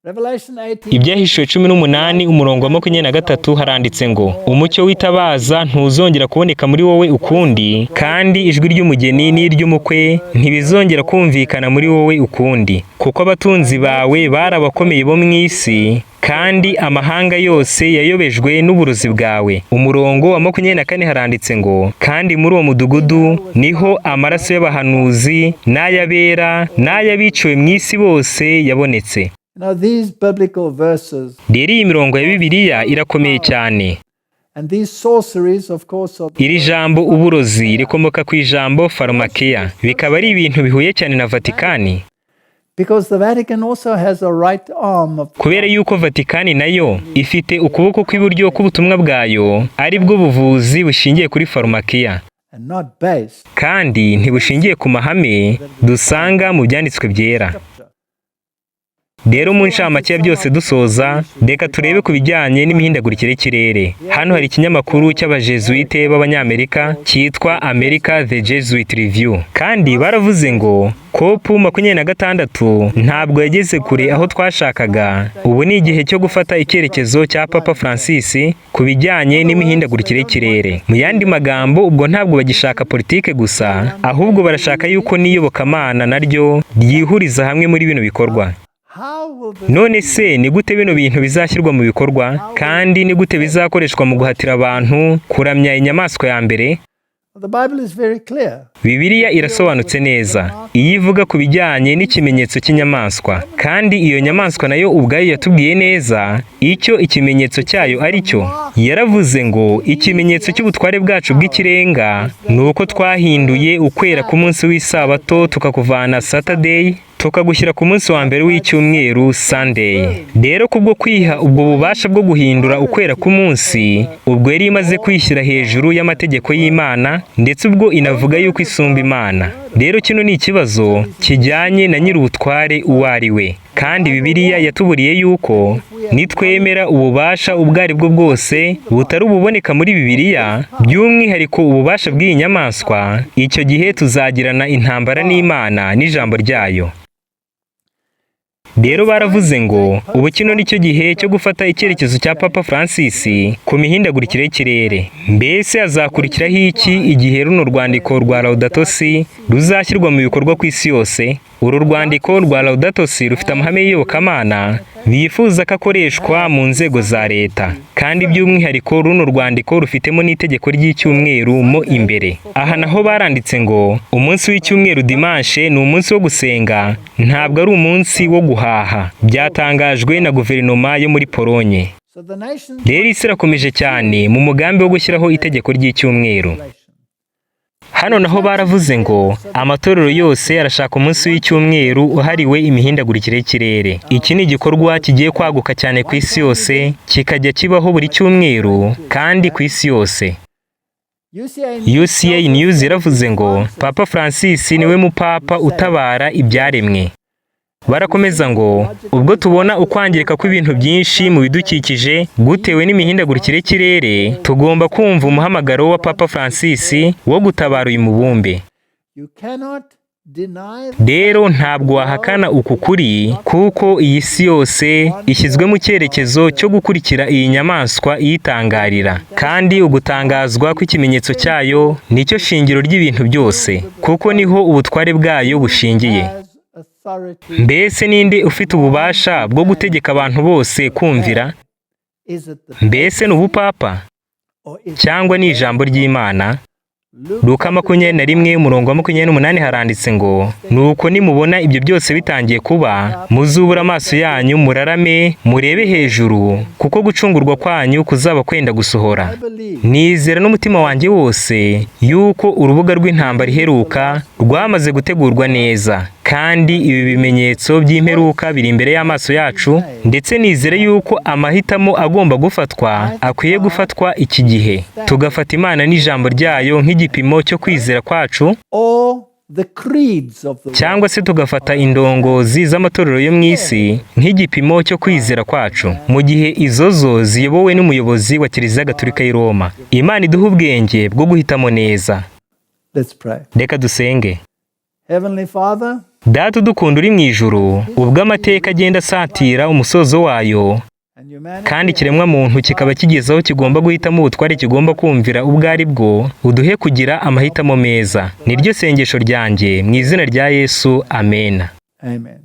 Revelation 18, Ibyahishuwe 18 umurongo wa 23 haranditse ngo: "Umucyo w'itabaza ntuzongera kuboneka muri wowe ukundi, kandi ijwi ry'umugeni n'iry'umukwe ntibizongera kumvikana muri wowe ukundi, kuko abatunzi bawe bari abakomeye bo mu isi, kandi amahanga yose yayobejwe n'uburozi bwawe." Umurongo wa 24 haranditse ngo: "Kandi muri uwo mudugudu niho amaraso y'abahanuzi n'ay'abera n'ay'abiciwe mu isi bose yabonetse." Now these biblical verses Rero iyi mirongo ya Bibiliya irakomeye cyane. and these sorceries, of course, are Iri jambo uburozi rikomoka ku ijambo pharmakeia, bikaba ari ibintu bihuye cyane na Vatikani, because the Vatican also has a right arm of kubera yuko Vatikani nayo ifite ukuboko kw'iburyo k'ubutumwa bwayo, ari bwo buvuzi bushingiye kuri pharmakeia, and not based kandi ntibushingiye ku mahame dusanga mu byanditswe byera. Rero mu ncamake ya byose dusoza, reka turebe ku bijyanye n'imihindagurikire y'ikirere. Hano hari ikinyamakuru cy'abajesuite b'Abanyamerika cyitwa America the Jesuit Review, kandi baravuze ngo COP 26 ntabwo yageze kure aho twashakaga. Ubu ni igihe cyo gufata icyerekezo cya Papa Francis ku bijyanye n'imihindagurikire y'ikirere. Mu yandi magambo, ubwo ntabwo bagishaka politike gusa, ahubwo barashaka yuko n'iyobokamana naryo ryihuriza hamwe muri bino bikorwa. None se ni gute bino bintu bizashyirwa mu bikorwa, kandi ni gute bizakoreshwa mu guhatira abantu kuramya inyamaswa ya mbere? The Bible is very clear. Bibiliya irasobanutse neza iyo ivuga ku bijyanye n'ikimenyetso cy'inyamaswa, kandi iyo nyamaswa nayo ubwayo yatubwiye neza icyo ikimenyetso cyayo ari cyo. Yaravuze ngo ikimenyetso cy'ubutware bwacu bw'ikirenga ni uko twahinduye ukwera k'umunsi w'isabato, tukakuvana Saturday tukagushyira ku munsi wa mbere w'icyumweru, Sunday. Rero kubwo kwiha ubwo bubasha bwo guhindura ukwera k'umunsi, ubwo yari imaze kwishyira hejuru y'amategeko y'Imana, ndetse ubwo inavuga yuko isumba Imana. Rero kino ni ikibazo kijyanye na nyir'ubutware uwo ari we, kandi Bibiliya yatuburiye yuko nitwemera ububasha ubwo ari bwo bwose butari ububoneka muri Bibiliya, by'umwihariko ububasha bw'iyi nyamaswa, icyo gihe tuzagirana intambara n'Imana n'ijambo ryayo. Rero baravuze ngo ubu kino ni cyo gihe cyo gufata icyerekezo cya Papa Francis ku mihindagurikire y'ikirere. Mbese hazakurikiraho iki igihe runo rwandiko rwa Laudato Si ruzashyirwa mu bikorwa ku isi yose? Uru rwandiko rwa Laudato Si rufite amahame y'iyobokamana bifuza ko akoreshwa mu nzego za leta, kandi by'umwihariko runo rwandiko rufitemo n'itegeko ry'icyumweru mo imbere. Aha naho baranditse ngo umunsi w'icyumweru, dimanche, ni umunsi wo gusenga, ntabwo ari umunsi wo guhaha. Byatangajwe na guverinoma yo muri Polonye. Rero isi irakomeje cyane mu mugambi wo gushyiraho itegeko ry'icyumweru. Hano naho baravuze ngo amatorero yose arashaka umunsi w'icyumweru uhariwe imihindagurikire y'ikirere. Iki ni igikorwa kigiye kwaguka cyane ku isi yose, kikajya kibaho buri cyumweru kandi ku isi yose. UCA News yaravuze ngo Papa Francis niwe mupapa utabara ibyaremwe. Barakomeza ngo ubwo tubona ukwangirika kw'ibintu byinshi mu bidukikije gutewe n'imihindagurikire y'ikirere, tugomba kumva umuhamagaro wa Papa Francis wo gutabara uyu mubumbe. Rero ntabwo wahakana uku kuri, kuko iyi si yose ishyizwe mu cyerekezo cyo gukurikira iyi nyamaswa iyitangarira, kandi ugutangazwa kw'ikimenyetso cyayo nicyo shingiro ry'ibintu byose, kuko niho ubutware bwayo bushingiye. Mbese ninde ufite ububasha bwo gutegeka abantu bose kumvira? Mbese ni ubupapa cyangwa ni ijambo ry'Imana? Luka 21 umurongo wa 28 haranditse ngo nuko nimubona ibyo byose bitangiye kuba, muzubura amaso yanyu murarame murebe hejuru, kuko gucungurwa kwanyu kuzaba kwenda gusohora. Nizera n'umutima wanjye wose yuko urubuga rw'intambara iheruka rwamaze gutegurwa neza, kandi ibi bimenyetso by'imperuka biri imbere y'amaso yacu, ndetse nizere yuko amahitamo agomba gufatwa akwiye gufatwa iki gihe, tugafata Imana n'ijambo ryayo nk'igipimo cyo kwizera kwacu, cyangwa se tugafata indongozi z'amatorero yo mu isi nk'igipimo cyo kwizera kwacu, mu gihe izo zo ziyobowe n'umuyobozi wa Kiliziya Gatolika y'i Roma. Imana iduha ubwenge bwo guhitamo neza. Reka dusenge. Data udukunda uri mu ijuru, ubwo amateka agenda asatira umusozo wayo, kandi ikiremwa muntu kikaba kigeze aho kigomba guhitamo ubutware kigomba kumvira ubwo ari bwo, uduhe kugira amahitamo meza. Niryo sengesho ryanjye mu izina rya Yesu, amena. Amen.